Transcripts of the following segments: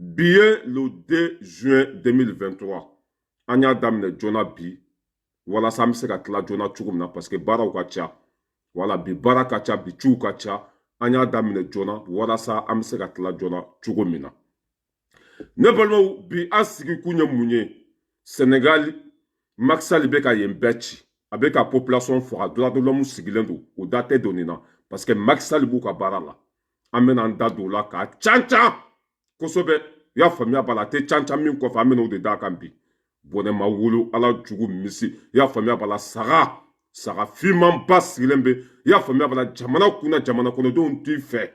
Bi ye le 2 juin 2023. An y'a daminɛ joona bi walasa an bɛ se ka tila joona cogo min na, parce que baaraw ka ca. Wala bi baara ka ca, bi ciw ka ca. An y'a daminɛ joona walasa an bɛ se ka tila joona cogo min na. Ne balimaw, bi an sigikun ye mun ye? Senegali, Macky Sall bɛ ka yen bɛɛ ci, a bɛ ka population faga. Droit de l'homme sigilen don, o da tɛ don nin na, parce que Macky Sall b'u ka baara la. An bɛna an da don o la k'a can can kosɛbɛ. I y'a faamuya b'a la, a tɛ can can min kɔfɛ, an bɛna o de d'a kan bi. Bɔnɛ ma wolo ala jugu misi. I y'a faamuya b'a la, saga saga finmanba sigilen bɛ. I y'a faamuya b'a la, jamana kunna, jamana kɔnɔdenw t'i fɛ.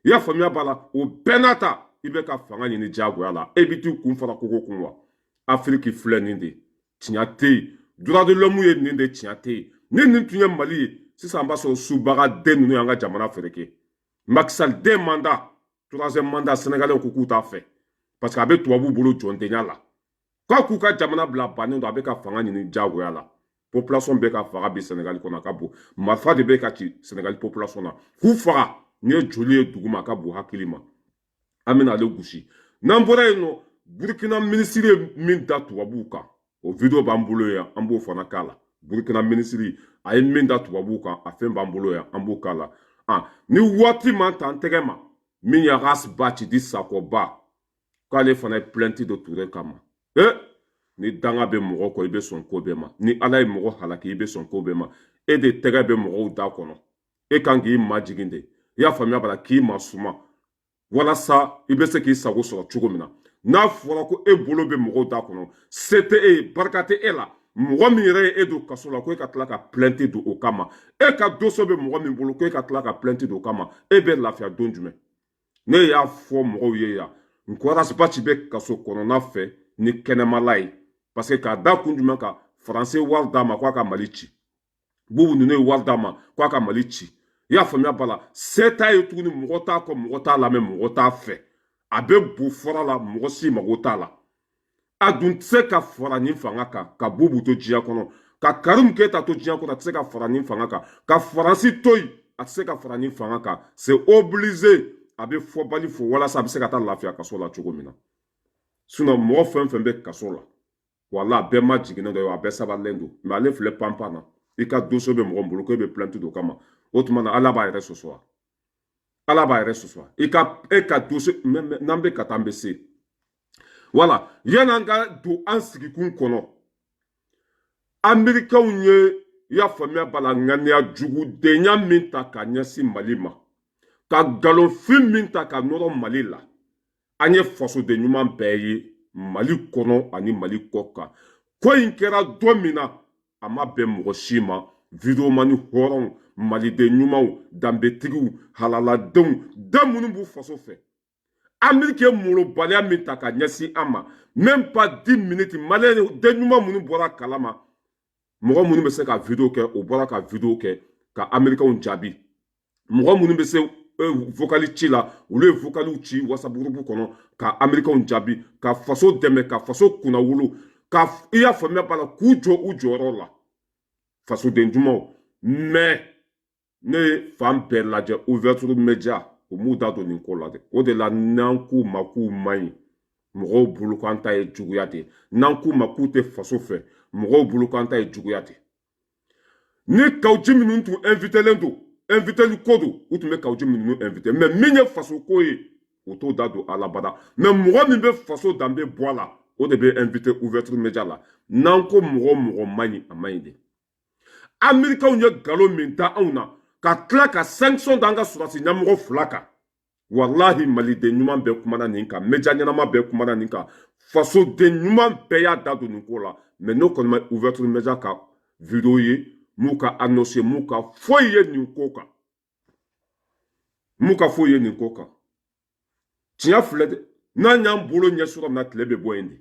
I y'a faamuya b'a la, o bɛɛ n'a ta, i bɛ ka fanga ɲini diyagoya la. E bɛ t'i kun fara kogo kun wa? Afiriki filɛ nin de, tiɲɛ tɛ yen. Droit de l'homme ye nin de, tiɲɛ tɛ yen. Ni nin tun ye Mali ye sisan, an b'a sɔrɔ subagaden ninnu y'an ka jamana feereke. Macky Sall, deux mandats, troisième mandat, Sénégalais ko k'u t'a fɛ, parce que a bɛ tubabuw bolo jɔndenya la. K'a k'u ka jamana bila bannen don, a bɛ ka fanga ɲini diyagoya la. Population bɛ ka faga bi Sénégal kɔnɔ, a ka bon. Marifa de bɛ ka ci Sénégal population na k'u faga. N'i ye joli ye dugu ma, a ka bon hakili ma. An bɛna ale gosi. N'an bɔra yen nɔ, Burukina minisiri ye min da tubabuw kan, o vidéo b'an bolo yan, an b'o fana k'a la. Burukina minisiri a ye min da tubabuw kan, a fɛn b'an bolo yan, an b'o k'a la. Ah, ni waati man ta an tɛgɛ ma, min ye Ras Bath di Sakɔba, k'ale fana ye plainte de Ture kama. E ni danga bɛ mɔgɔ kɔ, i bɛ sɔn ko bɛɛ ma. Ni Ala ye mɔgɔ halaki, i bɛ sɔn ko bɛɛ ma. E de tɛgɛ bɛ mɔgɔw da kɔnɔ, e kan k'i majigin de. I y'a faamuya b'a la, k'i ma suma walasa i bɛ se k'i sago sɔrɔ cogo min na. N'a fɔra ko e bolo bɛ mɔgɔw da kɔnɔ, se tɛ e ye, barika tɛ e la, mɔgɔ min yɛrɛ ye e don kaso la, ko e ka tila ka plainte don o kama, e ka dossier bɛ mɔgɔ min bolo, ko e ka tila ka plainte don o kama, e bɛ lafiya don jumɛn? Ne y'a fɔ mɔgɔw ye yan n ko Ras Bath bɛ kaso kɔnɔna fɛ ni kɛnɛmala ye, parce que k'a da kun jumɛn kan? Faransi wari d'a ma k'a ka Mali ci. Bubu ninnu ye wari d'a ma k'a ka Mali ci. I y'a faamuya b'a la, se t'a ye tuguni, mɔgɔ t'a kɔ, mɔgɔ t'a lamɛn, mɔgɔ t'a fɛ. A bɛ bo fɔra la, mɔgɔ si mago t'a la. A dun tɛ se ka fara nin fanga kan ka Bubu to diɲɛ kɔnɔ, ka Karimu Keyita to diɲɛ kɔnɔ. A tɛ se ka fara nin fanga kan ka Faransi to yen. A tɛ se ka fara nin fanga kan. C'est obligé, a bɛ fɔbali fɔ walasa a bɛ se ka taa lafiya kaso la cogo min na. Sinon mɔgɔ fɛn fɛn bɛ kaso la, wala a bɛɛ ma jiginnen dɔ ye, a bɛɛ sabalilen don. Mais ale filɛ panpan na, i ka dossier bɛ mɔgɔ min bolo, k'e bɛ plainte don o kama, o tuma na Ala b'a yɛrɛ sɔsɔ wa? Ala b'a yɛrɛ sɔsɔ i ka e ka dossier? N'an bɛ ka taa, an bɛ se. Wala yan'an ka don an sigikun kɔnɔ, Amerikɛnw ye, i y'a faamuya b'a la, ŋaniya jugudenya min ta ka ɲɛsin Mali ma, ka nkalonfin min ta ka nɔrɔ Mali la, an ye fasoden ɲuman bɛɛ ye Mali kɔnɔ ani Mali kɔ kan. Ko in kɛra don min na, a ma bɛn mɔgɔ si ma. Videomani hɔrɔnw, maliden ɲumanw, danbetigiw, halaladenw, den minnu b'u faso fɛ, Ameriki ye molobaliya min ta ka ɲɛsin an ma, même pas 10 minutes, maliyɛn den ɲuman minnu bɔra kalama, mɔgɔ minnu bɛ se ka vidéo kɛ, o bɔra ka vidéo kɛ ka Amerikɛnw jaabi. Mɔgɔ minnu bɛ se vocal ci la, olu ye vocaliw ci WhatsApp groupe kɔnɔ ka Amerikɛnw jaabi, ka faso dɛmɛ, ka faso kunnawolo, ka i y'a faamuya b'a la, k'u jɔ u jɔyɔrɔ la, fasoden ɲumanw. Mais ne ye fan bɛɛ lajɛ, Ouverture Média, u m'u da don nin ko la dɛ. O de la, n'an k'u ma k'u man ɲi mɔgɔw bolo, k'an ta ye juguya de ye. N'an k'u ma k'u tɛ faso fɛ, mɔgɔw bolo k'an ta ye juguya de. Ni Kaou Djim minnu tun invitelen don, inviteli ko don, u tun bɛ Kaou Djim minnu invité. Mais min ye faso ko ye, u t'o da don a la bada. Mais mɔgɔ min bɛ faso danbe bɔ a la, o de bɛ invité Ouverture Média la. N'an ko mɔgɔ mɔgɔ man ɲi, a man ɲi de. Amerikaw ye nkalon min da anw na, ka tila ka sanction d'an ka sɔrɔdasi ɲɛmɔgɔ fila kan, walahi, maliden ɲuman bɛɛ kumana nin kan, média ɲɛnama bɛɛ kumana nin kan, fasoden ɲuman bɛɛ y'a da don nin ko la. Mais n'o kɔni ma Ouverture Média ka vidéo ye, m'u ka annonce, m'u ka foyi ye nin ko kan, m'u ka foyi ye nin ko kan. Tiɲɛ filɛ dɛ, n'an y'an bolo ɲɛsin yɔrɔ min na, tile bɛ bɔ yen de.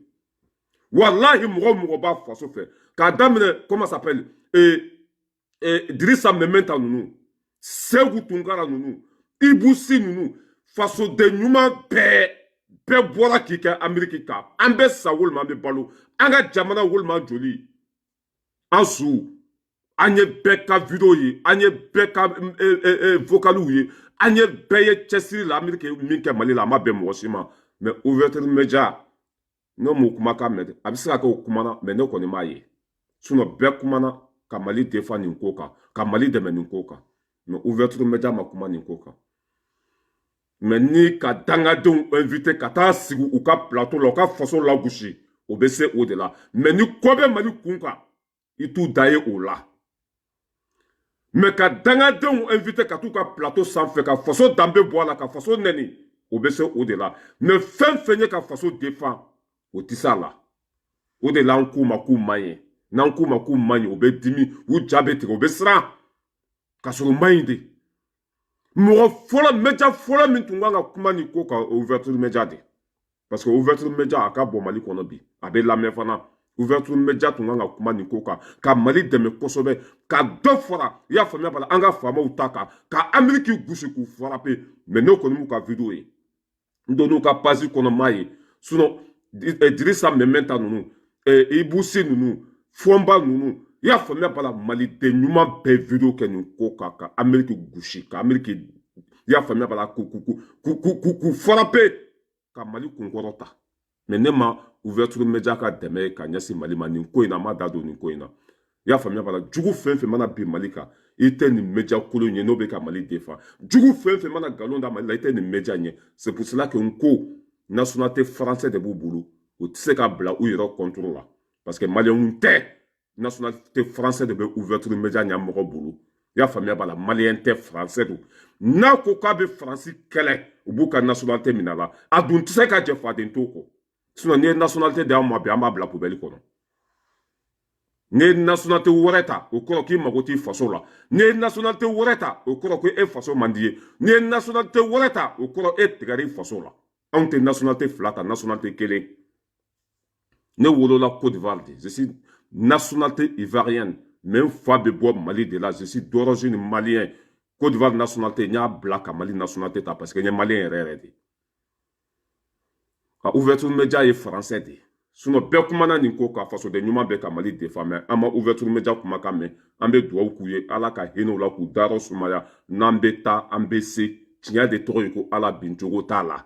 Walahi, mɔgɔ mɔgɔ b'a faso fɛ, k'a daminɛ, comment s'appelle, Dirisa Mɛmɛnta ninnu, Segu Tunkara ninnu, Ibu Si ninnu, fasoden ɲuman bɛɛ bɛɛ bɔra k'i kɛ Ameriki kan. An bɛ sa walima an bɛ balo, an ka jamana walima an joli, an su. An ye bɛɛ ka vidéo ye, an ye bɛɛ ka vocaliw ye, an ye bɛɛ ye cɛsiri la. Ameriki ye min kɛ Mali la, a ma bɛn mɔgɔ si ma. Mais ne kɔni ma Ouverture Média ka vidéo ye, m'u ka annonce ye. Mais Ouverture Média, ne m'o kumakan mɛn dɛ. A bɛ se ka kɛ o kumana, mais ne kɔni m'a ye. Sinon bɛɛ kumana ka Mali défend nin ko kan, ka Mali dɛmɛ nin ko kan, mais Ouverture Média ma kuma nin ko kan. Mais ni ka dangadenw invité ka taa sigi u ka plateau la, u ka faso lagosi, o bɛ se o de la. Mais ni ko bɛ Mali kun kan, i t'u da ye o la. Mais ka dangadenw invité ka t'u ka plateau sanfɛ ka faso danbe bɔ a la, ka faso nɛni, o bɛ se o de la. Mais fɛn fɛn ye ka faso défend, o tɛ se a la. O de la an k'u ma k'u man ɲi. N'an k'u ma k'u man ɲi, u bɛ dimi, u ja bɛ tigɛ, u bɛ siran, k'a sɔrɔ u man ɲi de. Mɔgɔ fɔlɔ, média fɔlɔ min tun kan ka kuma nin ko kan, Ouverture Média de, parce que Ouverture Média a ka bɔ Mali kɔnɔ bi, a bɛ lamɛn fana. Ouverture Média tun kan ka kuma nin ko kan, ka Mali dɛmɛ kosɛbɛ, ka dɔ fara, i y'a faamuya b'a la, an ka faamaw ta kan, ka Amérique gosi k'u frapper. Mais ne kɔni m'u ka vidéo ye, n donn'u ka page kɔnɔ, m'a ye. Sinon Dirisa Mɛmɛnta ninnu, Ibusi ninnu, Fɔnba ninnu, i y'a faamuya b'a la, maliden ɲuman bɛɛ vidéo kɛ nin ko kan, ka Amérique gosi, ka Amérique, i y'a faamuya b'a la, k'u frapper, ka Mali kunkɔrɔ ta. Mais ne ma Ouverture Média ka dɛmɛ ye ka ɲɛsin Mali ma nin ko in na, n ma da don nin ko in na. I y'a faamuya b'a la, jugu fɛn fɛn mana bin Mali kan, i tɛ nin média kolon ye n'o bɛ ka Mali défend. Jugu fɛn fɛn mana nkalon da Mali la, i tɛ nin média ɲɛ. C'est pour cela que n ko nationalité français de b'u bolo, u tɛ se ka bila u yɛrɛ contre la, parce que maliyɛnw tɛ. Nationalité français de bɛ Ouverture Média ɲɛmɔgɔ bolo, i y'a faamuya b'a la. Maliyɛn tɛ, français don. N'a ko k'a bɛ Faransi kɛlɛ, u b'u ka nationalité minɛ a la. A dun tɛ se ka jɛ faden to kɔ. Sinon n'i ye nationalité di an ma bi, an b'a bila poubelle kɔnɔ. N'i ye nationalité wɛrɛ ta, o kɔrɔ k'i mago t'i faso la. N'i ye nationalité wɛrɛ ta, o kɔrɔ ko e faso man di ye. N'i ye nationalité wɛrɛ ta, o kɔrɔ e tigɛra i faso la. Anw tɛ nationalité fila ta, nationalité kelen. Ne wolola Côte d'Ivoire de, je suis nationalité ivoirienne, mais n fa bɛ bɔ Mali de la. Je suis d'origine malien. Côte d'Ivoire nationalité, n y'a bila ka Mali nationalité ta, parce que n ye malien yɛrɛ yɛrɛ de. Ka Ouverture Média ye français de ye. Sinon bɛɛ kumana nin ko ka fasoden ɲuman bɛɛ ka Mali défend, mais an ma Ouverture Média kumakan mɛn. An bɛ dugawu k'u ye, Ala ka hinɛ u la, k'u dayɔrɔ sumaya. N'an bɛ taa, an bɛ se. Tiɲɛ de tɔgɔ ye ko Ala, bincogo t'a la.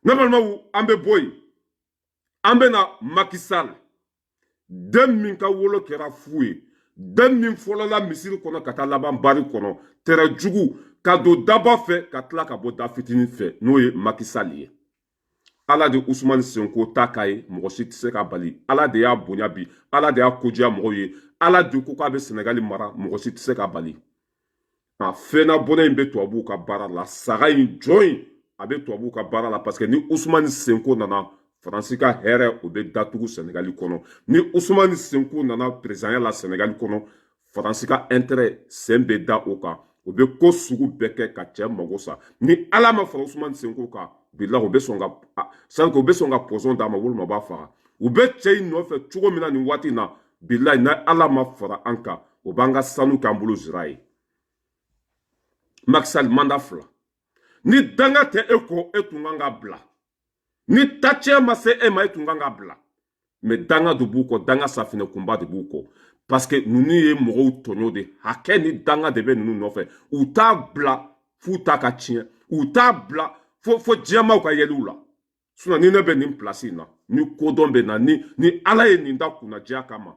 Ne balimaw, an bɛ bɔ yen, an bɛ na Macky Sall, den min ka wolo kɛra fu ye, den min fɔlɔla misiri kɔnɔ ka taa laban bari kɔnɔ, tɛrɛ jugu ka don daba fɛ ka tila ka bɔ da fitinin fɛ, n'o ye Macky Sall ye. Ala de Usumani Senko ta k'a ye, mɔgɔ si tɛ se ka bali. Ala de y'a bonya bi, Ala de y'a kodiya mɔgɔw ye, Ala de ko k'a bɛ Sɛnɛgali mara, mɔgɔ si tɛ se ka bali. A fɛnna bɔnɛ in bɛ tubabuw ka baara la, saga in jɔn in a bɛ tubabuw ka baara la, parce que ni Usumani Senko nana, Faransi ka hɛrɛ o bɛ datugu Sɛnɛgali kɔnɔ. Ni Usumani Senko nana présidentya la Sɛnɛgali kɔnɔ, Faransi ka intérêt sen bɛ da o kan. O bɛ ko sugu bɛɛ kɛ ka cɛ mago sa. Ni Ala ma fara Usumani Senko kan, bilahi, u bɛ sɔn ka sani, u bɛ sɔn ka poison d'a ma walima u b'a faga. U bɛ cɛ in nɔfɛ cogo min na nin waati in na, bilahi, ni Ala ma fara an kan, o b'an ka sanu k'an bolo zira ye. Macky Sall, mandat 2, ni danga tɛ e kɔ, e tun kan ka bila. Ni tacɛ ma se e ma, e tun kan ka bila. Mais danga de b'u kɔ, danga safinɛ kunba de b'u kɔ, parce que ninnu ye mɔgɔw tɔɲɔ de. Hakɛ ni danga de bɛ ninnu nɔfɛ. U t'a bila f'u ta ka tiɲɛ, u t'a bila fo diɲɛmaw ka yɛlɛ u la. Sinon ni ne bɛ nin place in na, ni kodɔn bɛ na, ni Ala ye nin da kunnadiya kama,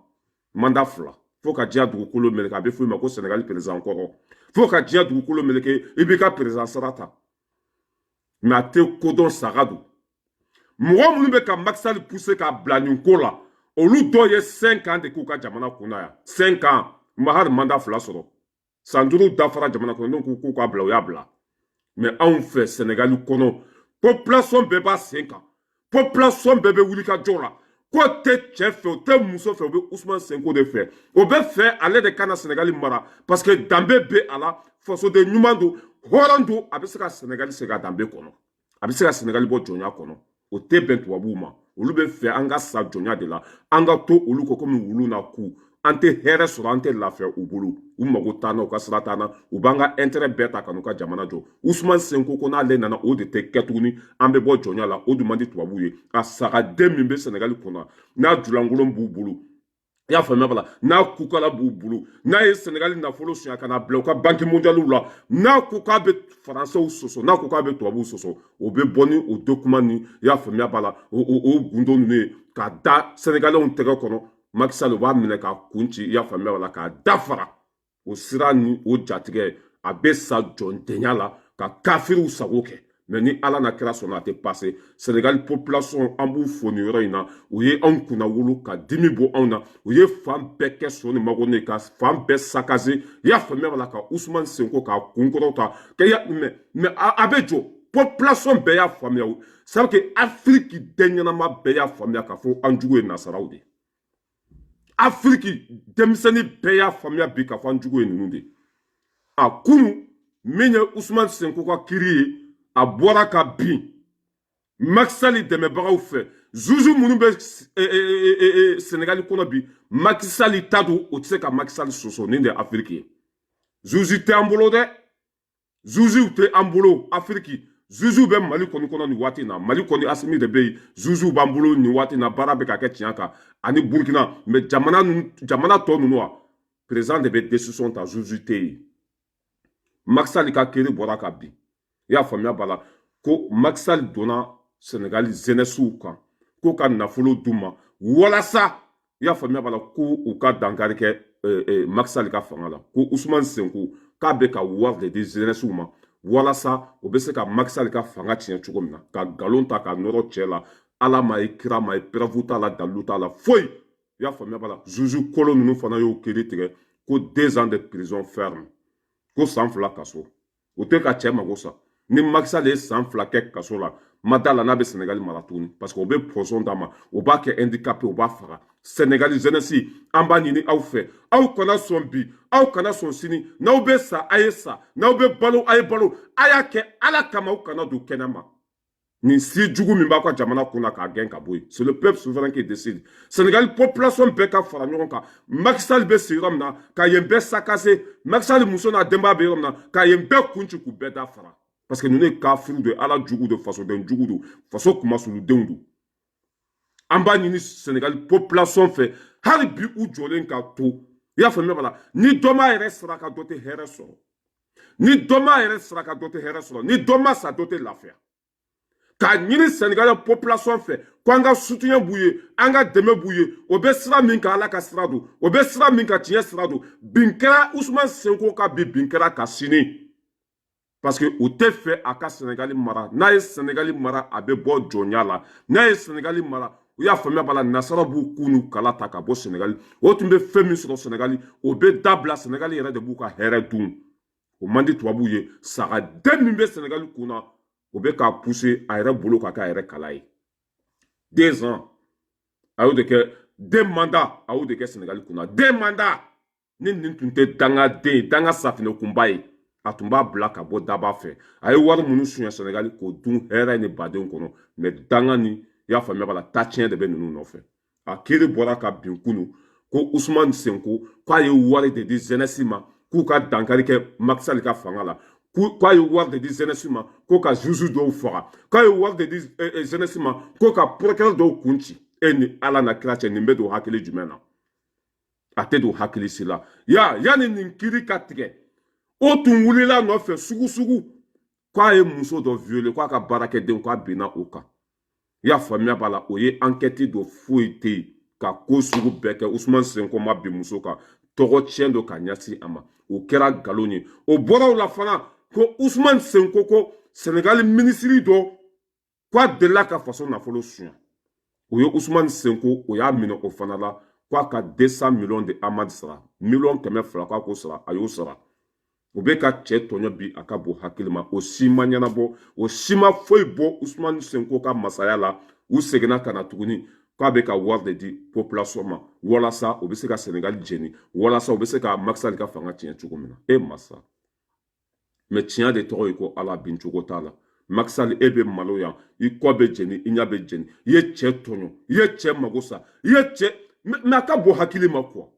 mandat 2, fo ka diɲɛ dugukolo meleke, a bɛ f'o ma ko Sɛnɛgali président kɔrɔ, fo ka diɲɛ dugukolo meleke, i b'i ka président sara ta. Mais a tɛ kodɔn, saga don. Mɔgɔ minnu bɛ ka Macky Sall pousser k'a bila nin ko la, olu dɔw ye 5 ans de k'u ka jamana kunna yan. 5 ans, u ma hali mandat 2 sɔrɔ. San 5 dafara jamana kɔnɔ, n'u ko k'u k'a bila, u y'a bila. Mais anw fɛ Sɛnɛgali kɔnɔ, population bɛɛ b'a sen kan, population bɛɛ bɛ wuli ka jɔ la. Ko tɛ cɛ fɛ, o tɛ muso fɛ, o bɛ Usumani Senko de fɛ. O bɛ fɛ ale de ka na Sɛnɛgali mara, parce que danbe bɛ a la, fasoden ɲuman don, hɔrɔn don, a bɛ se ka Sɛnɛgali segin a danbe kɔnɔ, a bɛ se ka Sɛnɛgali bɔ jɔnya kɔnɔ. O tɛ bɛn tubabuw ma. Olu bɛ fɛ an ka sa jɔnya de la, an ka to olu kɔ komi wulu na ku. An tɛ hɛrɛ sɔrɔ, an tɛ lafiya u bolo. U mago t'an na, u ka sira t'an na, u b'an ka intérêt bɛɛ ta ka n'u ka jamana jɔ. Usumani Senko ko n'ale nana, o de tɛ kɛ tuguni, an bɛ bɔ jɔnya la. O dun man di tubabuw ye. A sagaden min bɛ Sɛnɛgali kunna, n'a julankolon b'u bolo. I y'a faamuya b'a la, n'a kukala b'u bolo, n'a ye Senegali nafolo suɲɛ ka na bila u ka Banque mondiale la, n'a ko k'a bɛ Faransɛw sɔsɔ, n'a ko k'a bɛ tubabuw sɔsɔ, o bɛ bɔ ni o document ni, i y'a faamuya b'a la, o gundo ninnu ye k'a da Sɛnɛgalɛnw tɛgɛ kɔnɔ. Macky Sall, u b'a minɛ k'a kun ci, i y'a faamuya b'a la, k'a da fara o sira ni o jatigɛ. A bɛ sa jɔndenya la ka kafiriw sago kɛ. Mais ni Ala na kira sɔnna, a tɛ passer. Sénégal population, an b'u fo nin yɔrɔ in na. U ye anw kunna wolo ka dimi bɔ anw na. U ye fan bɛɛ kɛ so ni magone, ka fan bɛɛ saccager, i y'a faamuya b'a la, ka Ousmane Sonko k'a kun kɔrɔta ka ya. Mais a bɛ jɔ. Population bɛɛ y'a faamuya. C'est que Afrique den ɲɛnama bɛɛ y'a faamuya k'a fɔ an jugu ye nasaraw de ye. Afiriki denmisɛnnin bɛɛ y'a faamuya bi k'a fɔ an jugu ye ninnu de. A kunu min ye Usumani Sonko ka kiri ye, a bɔra ka bin Macky Sall dɛmɛbagaw fɛ. Juge minnu bɛ Senegali kɔnɔ bi, Macky Sall ta don, o tɛ se ka Macky Sall sɔsɔ. Nin de ye Afiriki ye. Juge tɛ an bolo dɛ, jugew tɛ an bolo Afiriki. Jugew bɛ Mali kɔni kɔnɔ nin waati in na. Mali kɔni, Asimi de bɛ yen. Jugew b'an bolo nin waati in na, baara bɛ ka kɛ tiɲɛ kan ani Burukina. Mais jamana jamana tɔ ninnu wa, président de bɛ décision ta, juge tɛ yen. Macky Sall ka kiri bɔra ka bin, i y'a faamuya b'a la, ko Macky Sall donna Senegali jeunesse kan ko ka nafolo d'u ma walasa, i y'a faamuya b'a la, ko u ka dankari kɛ Macky Sall ka fanga la, ko Ousmane Sonko k'a bɛ ka wari de di jeunesse ma walasa o bɛ se ka Macky Sall ka fanga tiɲɛ cogo min na, ka nkalon ta ka nɔrɔ cɛ la. Ala ma ye, kira ma ye, preuve t'a la, dalilu t'a la, foyi. I y'a faamuya b'a la, juge kolon ninnu fana y'o kiiri tigɛ ko 2 ans de prison ferme, ko san 2 kaso. O tɛ ka cɛ mago sa. Ni Macky Sall ye san 2 kɛ kaso la, ma da la n'a bɛ Sénégal mara tuguni, parce que o bɛ poison d'a ma, o b'a kɛ handicapé, o b'a faga. Sénégal jeunesse, an b'a ɲini aw fɛ, aw kana sɔn bi, aw kana sɔn sini. N'aw bɛ sa, a ye sa. N'aw bɛ balo, a ye balo. A y'a kɛ Ala kama, aw kana don kɛnɛ ma. Nin si jugu min b'aw ka jamana kunna, k'a gɛn ka bɔ yen. C'est le peuple souverain qui décide. Sénégal population bɛɛ ka fara ɲɔgɔn kan. Macky Sall bɛ sigi yɔrɔ min na, ka yen bɛɛ saccager. Macky Sall muso n'a denbaya bɛ yɔrɔ min na, ka yen bɛɛ kun ci, k'u bɛɛ da fara, parce que ninnu ye kafiriw de ye, Ala jugu de, fasoden jugu don, faso kumasuludenw don. An b'a ɲini Sénégal population fɛ hali bi, u jɔlen ka to, i y'a faamuya b'a la. Ni dɔ m'a yɛrɛ saraka, dɔ tɛ hɛrɛ sɔrɔ. Ni dɔ m'a yɛrɛ saraka, dɔ tɛ hɛrɛ sɔrɔ. Ni dɔ ma sa, dɔ tɛ lafiya. K'a ɲini Sénégal population fɛ ko an ka soutien b'u ye, an ka dɛmɛ b'u ye. O bɛ sira min kan, Ala ka sira don. O bɛ sira min kan, tiɲɛ sira don. Bin kɛra Ousmane Sonko ka bi, bin kɛra ka sini, parce que u tɛ fɛ a ka Sénégal mara. N'a ye Sénégal mara, a bɛ bɔ jɔnya la. N'a ye Sénégal mara, u y'a faamuya b'a la, nasara b'u k'u n'u kala ta ka bɔ Sénégal. O tun bɛ fɛn min sɔrɔ Sénégal, o bɛ dabila. Sénégal yɛrɛ de b'u ka hɛrɛ dun. O man di tubabuw ye. Sagaden min bɛ Sénégal kun na, o bɛ k'a pousser a yɛrɛ bolo ka kɛ a yɛrɛ kala ye. 2 ans a y'o de kɛ, deux mandats a y'o de kɛ Sénégal kunna, deux mandats. Ni nin tun tɛ dangaden ye, danga safinɛkunba ye, a tun b'a bila ka bɔ daba fɛ. A ye wari minnu suɲɛ Sénégal k'o dun hɛrɛ ni baden kɔnɔ. Mais danga ni, i y'a faamuya b'a la, taciyɛn de bɛ ninnu nɔfɛ. A kiiri bɔra ka bin kunu ko Ousmane Sonko k'a ye wari de di jeunesse ma k'u ka dankari kɛ Macky Sall ka fanga la, k'a ye wari de di jeunesse ma ko ka juge dɔw faga, k'a ye wari de di jeunesse ma ko ka procureur dɔw kun ci. E ni Ala na kira cɛ, nin bɛ don hakili jumɛn na? A tɛ don hakili si la. Ya yanni nin kiiri ka tigɛ, o tun wulila nɔfɛ sugu sugu k'a ye muso dɔ violer, k'a ka baarakɛden k'a binna o kan. I y'a faamuya b'a la, o ye enquête dɔ, foyi tɛ yen, ka ko sugu bɛɛ kɛ. Ousmane Sonko ma bin muso kan, tɔgɔ tiɲɛ don ka ɲɛsin a ma, o kɛra nkalon ye. O bɔra o la fana ko Ousmane Sonko ko Sénégal minisiri dɔ k'a delila ka faso nafolo suɲɛ. O ye Ousmane Sonko, o y'a minɛ o fana la k'a ka 200 millions de amende sara, miliyɔn 200 k'a k'o sara. A y'o sara. O bɛ ka cɛ tɔɲɔ bi, a ka bon hakili ma. O si ma ɲɛnabɔ, o si ma foyi bɔ Ousmane Sonko ka masaya la. U seginna ka na tuguni k'a bɛ ka wari de di population ma walasa o bɛ se ka Sénégal jeni, walasa o bɛ se ka Macky Sall ka fanga tiɲɛ cogo min na. E masa, mais tiɲɛ de tɔgɔ ye ko Ala, bin cogo t'a la. Macky Sall, e bɛ malo yan, i kɔ bɛ jeni, i ɲɛ bɛ jeni. I ye cɛ tɔɲɔ, i ye cɛ mago sa, i ye cɛ. Mais a ka bon hakili ma quoi.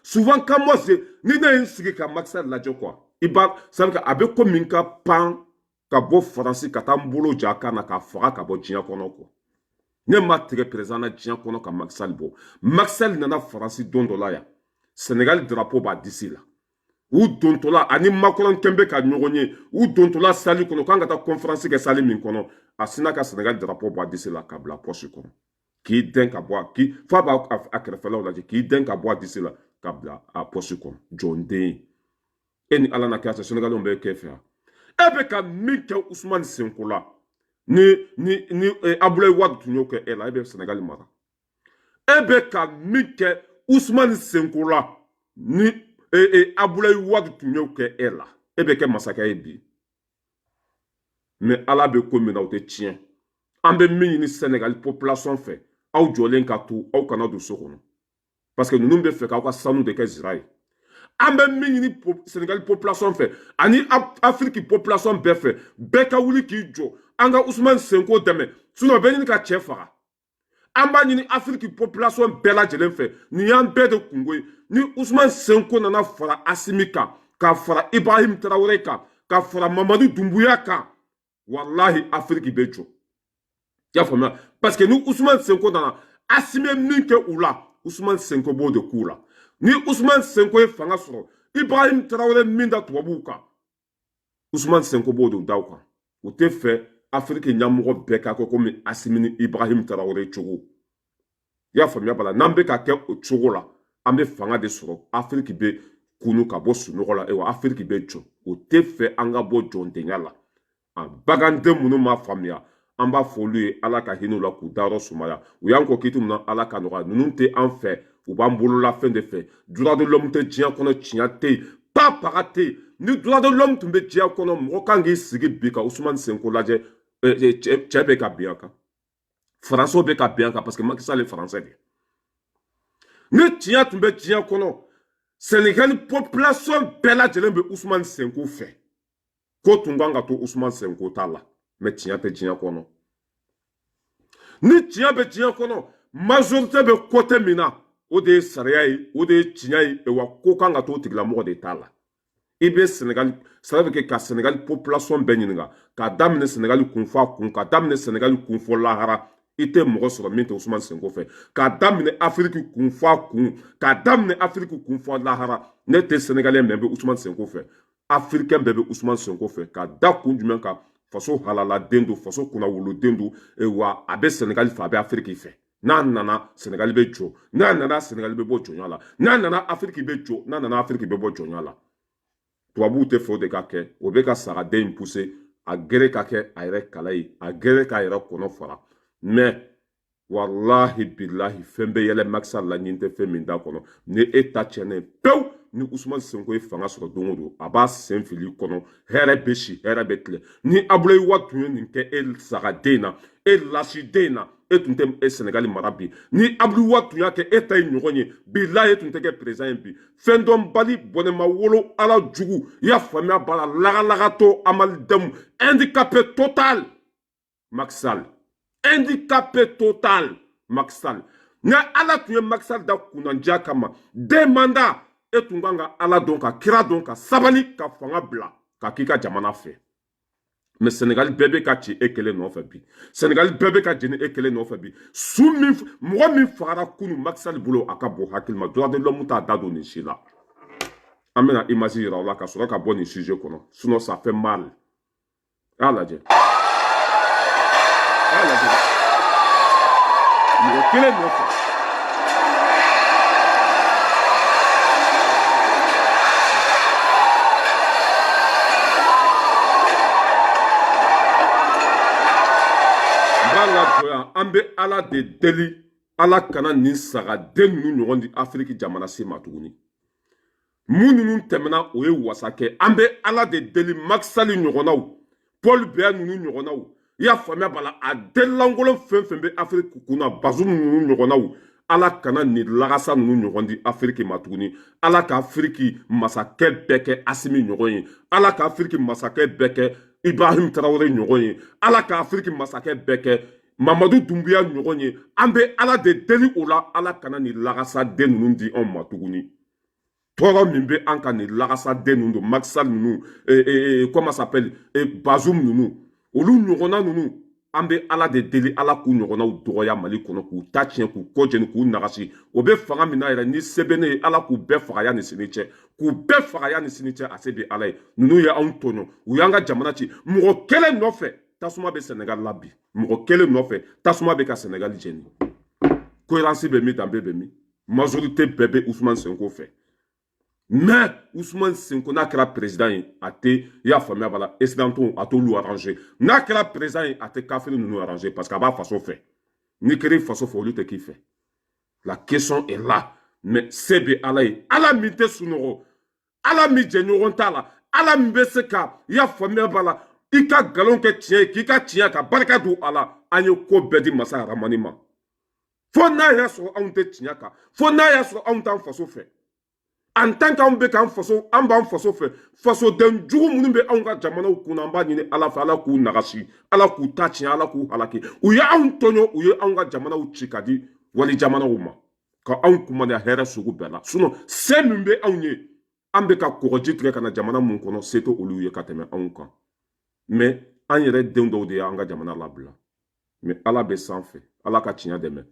Souvent quand moi c'est ni ne ye n sigi ka Macky Sall lajɛ quoi, i b'a ça veut dire a bɛ komi n ka pan ka bɔ Faransi ka taa n bolo ja a kan na k'a faga ka bɔ diɲɛ kɔnɔ quoi. Ne ma tigɛ président na diɲɛ kɔnɔ ka Macky Sall bɔ. Macky Sall nana Faransi don dɔ la yan, Sénégal drapeau b'a disi la. U dontɔla ani Macron kɛn bɛ ka ɲɔgɔn ye, u dontɔla salle kɔnɔ k'an ka taa conférence kɛ salle min kɔnɔ, a sinna ka Sénégal drapeau bɔ a disi la ka bila poche kɔnɔ, k'i dɛn ka bɔ a k'i f'a b'a a kɛrɛfɛlaw lajɛ, k'i dɛn ka bɔ a disi la ka bila a poche kɔnɔ. Jɔnden e ni Ala na kɛ cɛ, Sénégalais bɛ kɛ fɛ yan. E bɛ ka min kɛ Ousmane Sonko la, ni Abdoulaye Wade tun y'o kɛ e la, e bɛ Sénégal mara. E bɛ ka min kɛ Ousmane Sonko la, ni Abdoulaye Wade tun y'o kɛ e la, e bɛ kɛ masakɛ ye bi. Mais Ala bɛ ko min na, o tɛ tiɲɛ. An bɛ min ɲini Sénégal population fɛ, aw jɔlen ka to, aw kana don so kɔnɔ, parce que ninnu bɛ fɛ k'aw ka sanu de kɛ zira ye. An bɛ min ɲini Sénégal population fɛ ani Afrique population bɛɛ fɛ, bɛɛ ka wuli k'i jɔ, an ka Ousmane Sonko dɛmɛ, sinon bɛ ɲini ka cɛ faga. An b'a ɲini Afrique population bɛɛ lajɛlen fɛ, nin y'an bɛɛ de kungo ye. Ni Ousmane Sonko nana fara Assimi kan, ka fara Ibrahim Traoré kan, ka fara Mamadu Doumbouya kan, walahi Afrique bɛ jɔ. I y'a faamuya? Parce que ni Ousmane Sonko nana, Assimi ye min kɛ u la, Ousmane Sonko b'o de k'u la. Ni Ousmane Sonko ye fanga sɔrɔ, Ibrahim Traoré min da tubabuw kan, Ousmane Sonko b'o de da u kan. U tɛ fɛ Afrique ɲɛmɔgɔ bɛɛ ka kɛ komi Assimi ni Ibrahim Traoré cogo. I y'a faamuya bala? N'an bɛ ka kɛ o cogo la, an bɛ fanga de sɔrɔ, Afrique bɛ kunu ka bɔ sunɔgɔ la, wa Afrique bɛ jɔ. O tɛ fɛ an ka bɔ jɔndenya la. A baganden minnu m'a faamuya, an b'a fɔ olu ye, Ala ka hinɛ u la k'u dayɔrɔ sumaya. U y'an kɔ kiti min na, Ala ka nɔgɔya. Ninnu tɛ an fɛ, u b'an bololafɛn de fɛ. Droit de l'homme tɛ diɲɛ kɔnɔ, tiɲɛ tɛ yen, pa paga tɛ yen. Ni droit de l'homme tun bɛ diɲɛ kɔnɔ, mɔgɔ kan k'i sigi bi ka Ousmane Sonko lajɛ, cɛ bɛ ka bin a kan, Faransiw bɛ ka bin a kan, parce que Macky Sall ye Faransɛ de ye. Ni tiɲɛ tun bɛ diɲɛ kɔnɔ, Sénégal population bɛɛ lajɛlen bɛ Ousmane Sonko fɛ, ko tun kan ka to Ousmane Sonko ta la. Mais tiɲɛ tɛ diɲɛ kɔnɔ. Ni tiɲɛ bɛ diɲɛ kɔnɔ, majorité bɛ côté min na, o de ye sariya ye, o de ye tiɲɛ ye, wa ko kan ka to o tigilamɔgɔ de ta la. I bɛ Sénégal, ça veut dire ka Sénégal population bɛɛ ɲininka, k'a daminɛ Sénégal kun fɔ a kun, k'a daminɛ Sénégal kun fɔ lahara, i tɛ mɔgɔ sɔrɔ min tɛ Ousmane Sonko fɛ. K'a daminɛ Afrique kun fɔ a kun, k'a daminɛ Afrique kun fɔ lahara, ne tɛ Sénégalais, mais n bɛ Ousmane Sonko fɛ. Africain bɛɛ bɛ Ousmane Sonko fɛ. Ka da kun jumɛn kan? Faso halaladen don, faso kunnawoloden don, wa a bɛ Sénégal fɛ, a bɛ Afrique fɛ. N'a nana, Sénégal bɛ jɔ. N'a nana, Sénégal bɛ bɔ jɔnya la. N'a nana, Afrique bɛ jɔ. N'a nana, Afrique bɛ bɔ jɔnya la. Tubabuw tɛ fɛ o de ka kɛ. O bɛ ka sagaden in pousser a gere ka kɛ a yɛrɛ kala ye, a gere k'a yɛrɛ kɔnɔ fara. Mais walahi bilahi, fɛn bɛ yɛlɛ Macky Sall la, ɲin tɛ fɛn min da kɔnɔ. Ni e ta tiɲɛnen pewu, ni Ousmane Sonko ye fanga sɔrɔ don o don, a b'a sen fili kɔnɔ, hɛrɛ bɛ si, hɛrɛ bɛ tile. Ni Abdoulaye Wade tun ye nin kɛ e sagaden na, e lasiden na, e tun tɛ e Sénégal mara bi. Ni Abdoulaye Wade tun y'a kɛ e ta ye ɲɔgɔn ye, bilahi e tun tɛ kɛ président ye bi. Fɛn dɔnbali, bɔnɛma wolo, Ala jugu. I y'a faamuya bala? Lagalagatɔ, amalidamu, handicapé total, Macky Sall, handicapé total, Macky Sall. Ni Ala tun ye Macky Sall da kunnandiya kama, deux mandats, e tun kan ka Ala dɔn, ka kira dɔn, ka sabali, ka fanga bila ka k'i ka jamana fɛ. Mais Sénégal bɛɛ bɛ ka ci e kelen nɔfɛ bi. Sénégal bɛɛ bɛ ka jeni e kelen nɔfɛ bi. Su min, mɔgɔ min fagara kunu Macky Sall bolo, a ka bon hakili ma. Droit de l'homme t'a da don nin si la. An bɛna image yira o la ka sɔrɔ ka bɔ nin sujet kɔnɔ, sinon ça fait mal. A y'a lajɛ, a y'a lajɛ, mɔgɔ kelen nɔfɛ. Lajɔ yan, an bɛ Ala de deli, Ala kana nin sagaden ninnu ɲɔgɔn di Afiriki jamana si ma tuguni. Mun ninnu tɛmɛna, o ye wasa kɛ. An bɛ Ala de deli, Macky Sall ɲɔgɔnnaw, Paul Biya ninnu ɲɔgɔnnaw, i y'a faamuya bala, a denlankolon fɛn fɛn bɛ Afiriki kunna, Bazoum ninnu ɲɔgɔnnaw, Ala kana nin lagasa ninnu ɲɔgɔn di Afiriki ma tuguni. Ala ka Afiriki masakɛ bɛɛ kɛ Asimi ɲɔgɔn ye. Ala ka Afiriki masakɛ bɛɛ kɛ Ibrahim Traoré ɲɔgɔn ye. Ala ka Afiriki masakɛ bɛɛ kɛ Mamadu Dunbuya ɲɔgɔn ye. An bɛ Ala de deli o la, Ala kana nin lagasa den ninnu di anw ma tuguni. Tɔɔrɔ min bɛ an kan, nin lagasa den ninnu don, Macky Sall ninnu, comment s'appelle, Bazoum ninnu, olu ɲɔgɔnna ninnu. An bɛ Ala de deli, Ala k'u ɲɔgɔnnaw dɔgɔya Mali kɔnɔ, k'u ta tiɲɛ, k'u kɔ jeni, k'u nagasi. O bɛ fanga min na yɛrɛ, ni se bɛ ne ye, Ala k'u bɛɛ faga yanni sini cɛ, k'u bɛɛ faga yanni sini cɛ. A se bɛ Ala ye. Ninnu ye anw tɔɲɔ, u y'an ka jamana ci. Mɔgɔ kelen nɔfɛ tasuma bɛ Senegal la bi, mɔgɔ kelen nɔfɛ tasuma bɛ ka Senegal jeni. Cohérence bɛ min, danbe bɛ min? Majorité bɛɛ bɛ Ousmane Sonko fɛ, mais Ousmane Sonko, n'a kɛra président ye, a tɛ, i y'a faamuya b'a la, occidentaux a t'olu arranger. N'a kɛra président ye, a tɛ kafiri ninnu arranger, parce que a b'a faso fɛ. N'i kɛra i faso fɛ, olu tɛ k'i fɛ. La question est là. Mais se bɛ Ala ye, Ala min tɛ sunɔgɔ, Ala min jɛɲɔgɔn t'a la, Ala min bɛ se ka, i y'a faamuya b'a la, i ka nkalon kɛ tiɲɛ ye, k'i ka tiɲɛ ka barika don a la. An ye ko bɛɛ di masa Haramani ma, fo n'a y'a sɔrɔ anw tɛ tiɲɛ kan, fo n'a y'a sɔrɔ anw t'an faso fɛ. En tant qu'anw bɛ k'an faso, an b'an faso fɛ, fasoden jugu minnu bɛ anw ka jamanaw kunna, an b'a ɲini Ala fɛ, Ala k'u nagasi, Ala k'u ta tiɲɛ, Ala k'u halaki. U ye anw tɔɲɔ, u ye anw ka jamanaw ci ka di wali jamanaw ma, ka anw kumaniya hɛrɛ sugu bɛɛ la. Sinon, se min bɛ anw ye, an bɛ ka kɔgɔji tigɛ ka na jamana mun kɔnɔ, se tɛ olu ye ka tɛmɛ anw kan. Mais an yɛrɛ denw dɔw de y'an ka jamana labila. Mais Ala bɛ sanfɛ, Ala ka tiɲɛ dɛmɛ.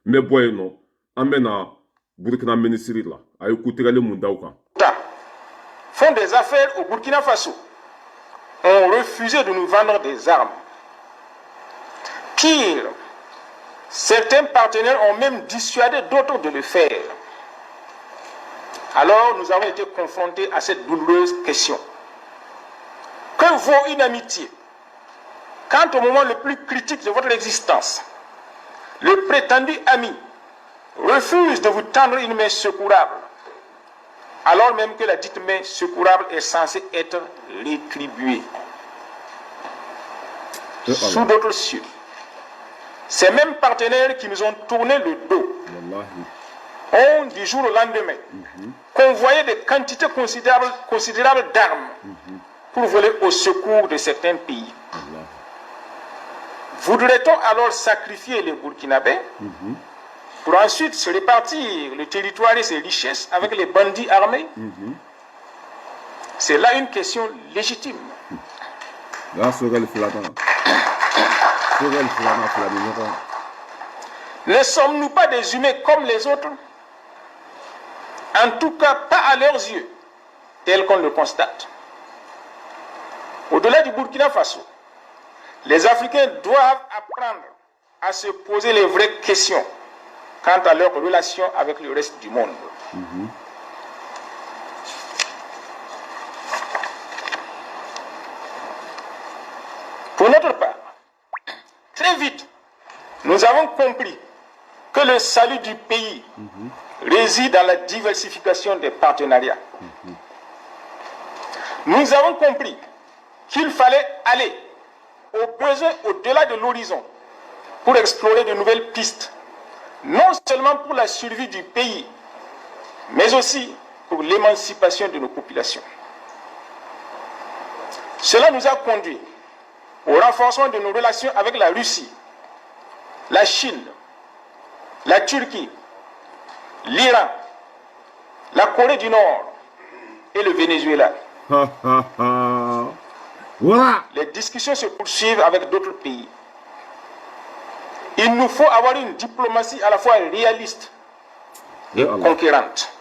N bɛ bɔ yen nɔ, an bɛ na Burkina minisiri la, a ye kutigɛli mun da u kan. Font des affaires au Burkina Faso ont refusé de nous vendre des armes. Pire, certains partenaires ont même dissuadé d'autres de le faire. Alors nous avons été confrontés à cette douloureuse question. Que vaut une amitié quand au moment le plus critique de votre existence, le prétendu ami refuse de vous tendre une main secourable, alors même que la dite main secourable est censée être rétribuée? Sous d'autres cieux, ces mêmes partenaires qui nous ont tourné le dos ont, du jour au lendemain, convoyé des quantités considérables d'armes pour voler au secours de certains pays. Voudrait-on alors sacrifier les Burkinabés pour ensuite se répartir le territoire et ses richesses avec les bandits armés? C'est là une question légitime. Là, Sogel filanan, Sogel filanan fila ni ɲɔgɔn. Ne sommes-nous pas des humains comme les autres? En tout cas, pas à leurs yeux, tel qu'on le constate. Au-delà du Burkina Faso, les Africains doivent apprendre à se poser les vraies questions quant à leur relation avec le reste du monde. Pour notre part, très vite, nous avons compris que le salut du pays réside dans la diversification des partenariats. Nous avons compris qu'il fallait aller au besoin au-delà de l'horizon pour explorer de nouvelles pistes, non seulement pour la survie du pays, mais aussi pour l'émancipation de nos populations. Cela nous a conduit au renforcement de nos relations avec la Russie, la Chine, la Turquie, l'Iran, la Corée du Nord et le Venezuela. Voilà. Les discussions se poursuivent avec d'autres pays. Il nous faut avoir une diplomatie à la fois réaliste et conquérante.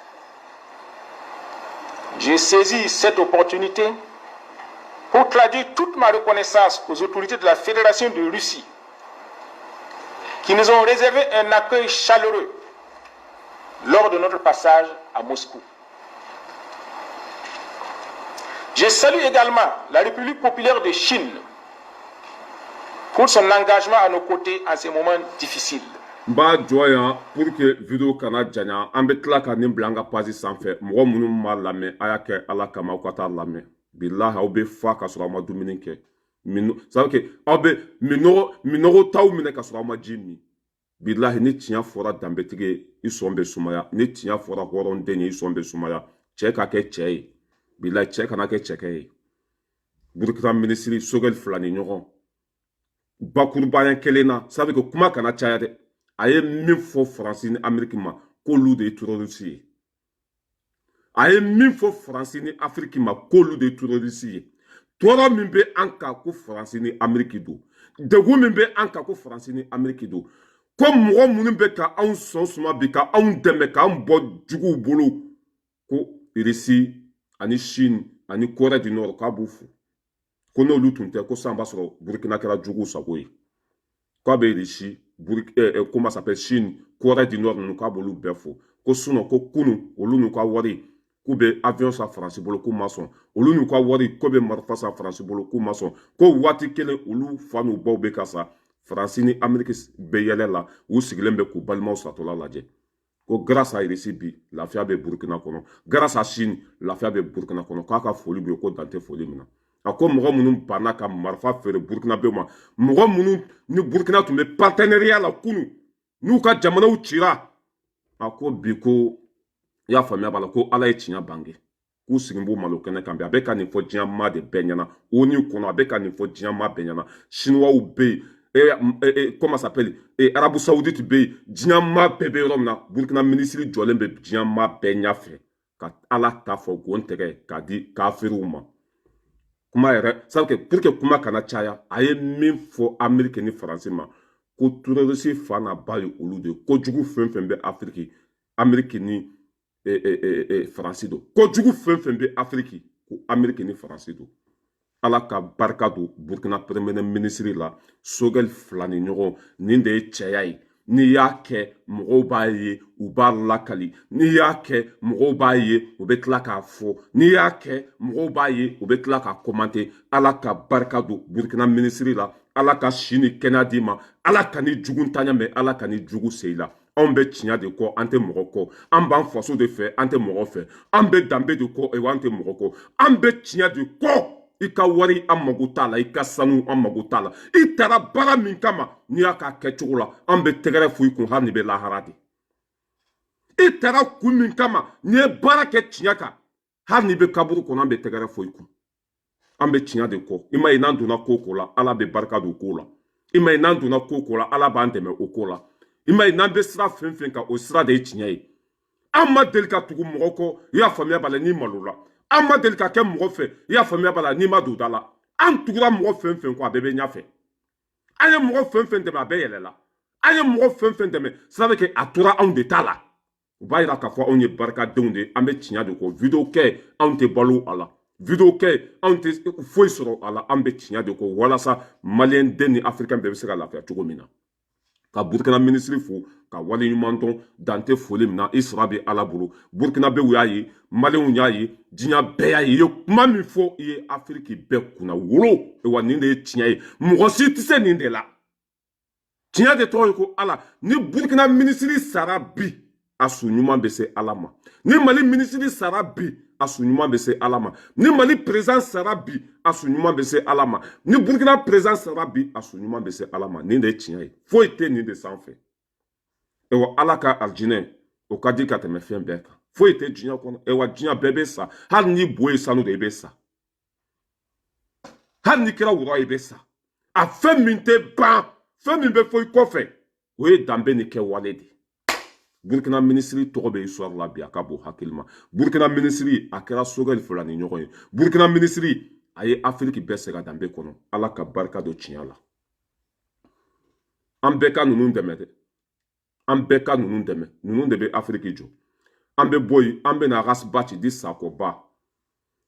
J'ai saisi cette opportunité pour traduire toute ma reconnaissance aux autorités de la Fédération de Russie qui nous ont réservé un accueil chaleureux lors de notre passage à Moscou. Je salue également la République populaire de Chine pour son engagement à nos côtés en ces moments difficiles. N b'a jɔ yan pour que vidéo kana janya. An bɛ tila ka nin bila an ka page sanfɛ. Mɔgɔ minnu m'a lamɛn, a y'a kɛ Ala kama, aw ka taa lamɛn. Bilahi, aw bɛ fa ka sɔrɔ aw ma dumuni kɛ. Ça veut que aw bɛ minɔgɔ t'aw minɛ ka sɔrɔ aw ma ji min. Bilahi, ni tiɲɛ fɔra danbetigi ye, i sɔn bɛ sumaya. Ni tiɲɛ fɔra hɔrɔnden ye, i sɔn bɛ sumaya. Cɛ ka kɛ cɛ ye, bilahi, cɛ kana kɛ cɛkɛ ye. Burukina minisiri Sogɛli fila ni ɲɔgɔn bakurubaya kelen na, ça veut que kuma kana caya dɛ. A ye min fɔ Faransi ni Ameriki ma, k'olu de ye terroriste ye. A ye min fɔ Faransi ni Afiriki ma, k'olu de ye terroriste ye. Tɔɔrɔ min bɛ an kan, ko Faransi ni Ameriki don. Degun min bɛ an kan, ko Faransi ni Ameriki don. Ko mɔgɔ minnu bɛ ka anw sɔn suma bi, ka anw dɛmɛ k'an bɔ juguw bolo, ko Irisi ani Chine ani Corée du Nord, k'a b'u fo. Ko n'olu tun tɛ, ko sisan b'a sɔrɔ Burukina kɛra juguw sago ye. K'a bɛ Irisi, comment s'appelle, Chine, Corée du Nord ninnu, k'a b'olu bɛɛ fo. Ko sinon, ko kunu olu n'u ka wari k'u bɛ avion san Faransi bolo, k'u ma sɔn. Olu n'u ka wari ko bɛ marifa san Faransi bolo, k'u ma sɔn. Ko waati kelen olu fa n'u baw bɛ ka sa, Faransi ni Ameriki bɛ yɛlɛ la, u sigilen bɛ k'u balimaw satɔla lajɛ. Ko grâce à Irisi, bi lafiya bɛ Burukina kɔnɔ. Grâce à Chine, lafiya bɛ Burukina kɔnɔ. K'a ka foli bɛ yen, ko dan tɛ foli min na. A ko mɔgɔ minnu banna ka marifa feere Burukinabew ma, mɔgɔ minnu ni Burukina tun bɛ partenariat la kunu, n'u ka jamanaw cira, a ko bi ko i y'a faamuya b'a la, ko Ala ye tiɲɛ bange, k'u sigi b'u malo kɛnɛ kan bi. A bɛ ka nin fɔ diɲɛ maa de bɛɛ ɲɛna ONU kɔnɔ. A bɛ ka nin fɔ diɲɛ maa bɛɛ ɲɛna. Chinois bɛ yen, comment s'appelle, Arabie Saoudite bɛ yen, diɲɛ maa bɛɛ bɛ yɔrɔ min na. Burukina minisiri jɔlen bɛ diɲɛ maa bɛɛ ɲɛfɛ ka Ala ta fɔ gon tɛgɛ k'a di kafiriw ma. Kuma yɛrɛ sabu pour que kuma kana caya, a ye min fɔ Ameriki ni Faransi ma, ko terroriste fa n'a ba ye olu de ye. Kojugu fɛn fɛn bɛ Afiriki, Ameriki ni Faransi don. Kojugu fɛn fɛn bɛ Afiriki, ko Ameriki ni Faransi don. Ala ka barika don Burukina premier ministre la. Sogɛli fila ni ɲɔgɔn, nin de ye cɛya ye. N'i y'a kɛ, mɔgɔw b'a ye, u b'a lakali. N'i y'a kɛ, mɔgɔw b'a ye, u bɛ tila k'a fɔ. N'i y'a kɛ, mɔgɔw b'a ye, u bɛ tila k'a commenter. Ala ka barika don Burukina minisiri la. Ala ka si ni kɛnɛya d'i ma. Ala ka ni jugu ntanya mɛn, Ala ka ni jugu sen i la. Anw bɛ tiɲɛ de kɔ, an tɛ mɔgɔ kɔ. An b'an faso de fɛ, an tɛ mɔgɔ fɛ. An bɛ danbe de kɔ, an tɛ mɔgɔ kɔ. An bɛ tiɲɛ de kɔ. I ka wari, an mago t'a la. I ka sanu, an mago t'a la. I taara baara min kama, n'i y'a k'a kɛcogo la, an bɛ tɛgɛrɛ fo i kun, hali n'i bɛ lahara de. I taara kun min kama, n'i ye baara kɛ tiɲɛ kan, hali n'i bɛ kaburu kɔnɔ, an bɛ tɛgɛrɛ fo i kun. An bɛ tiɲɛ de kɔ. I ma ye, n'an donna ko ko la, Ala bɛ barika don ko la. I ma ye, n'an donna ko ko la, Ala b'an dɛmɛ o ko la. I ma ye, n'an bɛ sira fɛn fɛn kan, o sira de ye tiɲɛ ye. An ma deli ka tugu mɔgɔ kɔ, i y'a faamuya b'a la, n'i malola. An ma deli ka kɛ mɔgɔ fɛ, i y'a faamuya b'a la, n'i ma don da la. An tugura mɔgɔ fɛn fɛn kɔ, a bɛɛ bɛ ɲɛfɛ. An ye mɔgɔ fɛn fɛn dɛmɛ, a bɛɛ yɛlɛla. An ye mɔgɔ fɛn fɛn dɛmɛ, sira bɛ kɛ a tora anw de ta la. U b'a yira k'a fɔ anw ye barikadenw de ye. An bɛ tiɲɛ de kɔ. Vidéo kɛ, anw tɛ balo a la. Vidéo kɛ, anw tɛ foyi sɔrɔ a la. An bɛ tiɲɛ de kɔ walasa maliyɛn den ni afirikɛn bɛɛ bɛ se ka lafiya cogo min na. Ka Burukina minisiri fo ka waleɲuman dɔn, dan tɛ foli min na. I sara bɛ Ala bolo. Burukinabew y'a ye, maliyɛnw y'a ye, diɲɛ bɛɛ y'a ye. I ye kuma min fɔ, i ye Afiriki bɛɛ kunna wolo wa. Nin de ye tiɲɛ ye, mɔgɔ si tɛ se nin de la. Tiɲɛ de tɔgɔ ye ko Ala. Ni Burukina minisiri sara bi, a su ɲuman bɛ se Ala ma. Ni Mali minisiri sara bi, a su ɲuman bɛ se Ala ma. Ni Mali président sara bi, a su ɲuman bɛ se Ala ma. Ni Burukina président sara bi, a su ɲuman bɛ se Ala ma. Nin de ye tiɲɛ ye, foyi tɛ nin de sanfɛ. Ewa, Ala ka alijinɛ o ka di ka tɛmɛ fɛn bɛɛ kan. Foyi tɛ diɲɛ kɔnɔ. Ewa, diɲɛ bɛɛ bɛ sa. Hali ni bo ye sanu de, i bɛ sa. Hali ni kɛra wura, i bɛ sa. A fɛn min tɛ ban, fɛn min bɛ fɔ i kɔfɛ, o ye danbe ni kɛwale de ye. Burukina minisiri tɔgɔ bɛ histoire la bi, a ka bon hakili ma. Burukina minisiri, a kɛra Sogɛli fila ni ɲɔgɔn ye. Burukina minisiri, a ye Afiriki bɛɛ segin danbe kɔnɔ. Ala ka barika don tiɲɛ la. An bɛɛ ka ninnu dɛmɛ dɛ, an bɛɛ ka ninnu dɛmɛ. Ninnu de bɛ Afiriki jɔ. An bɛ bɔ yen, an bɛ na Ras Bath di Sakoba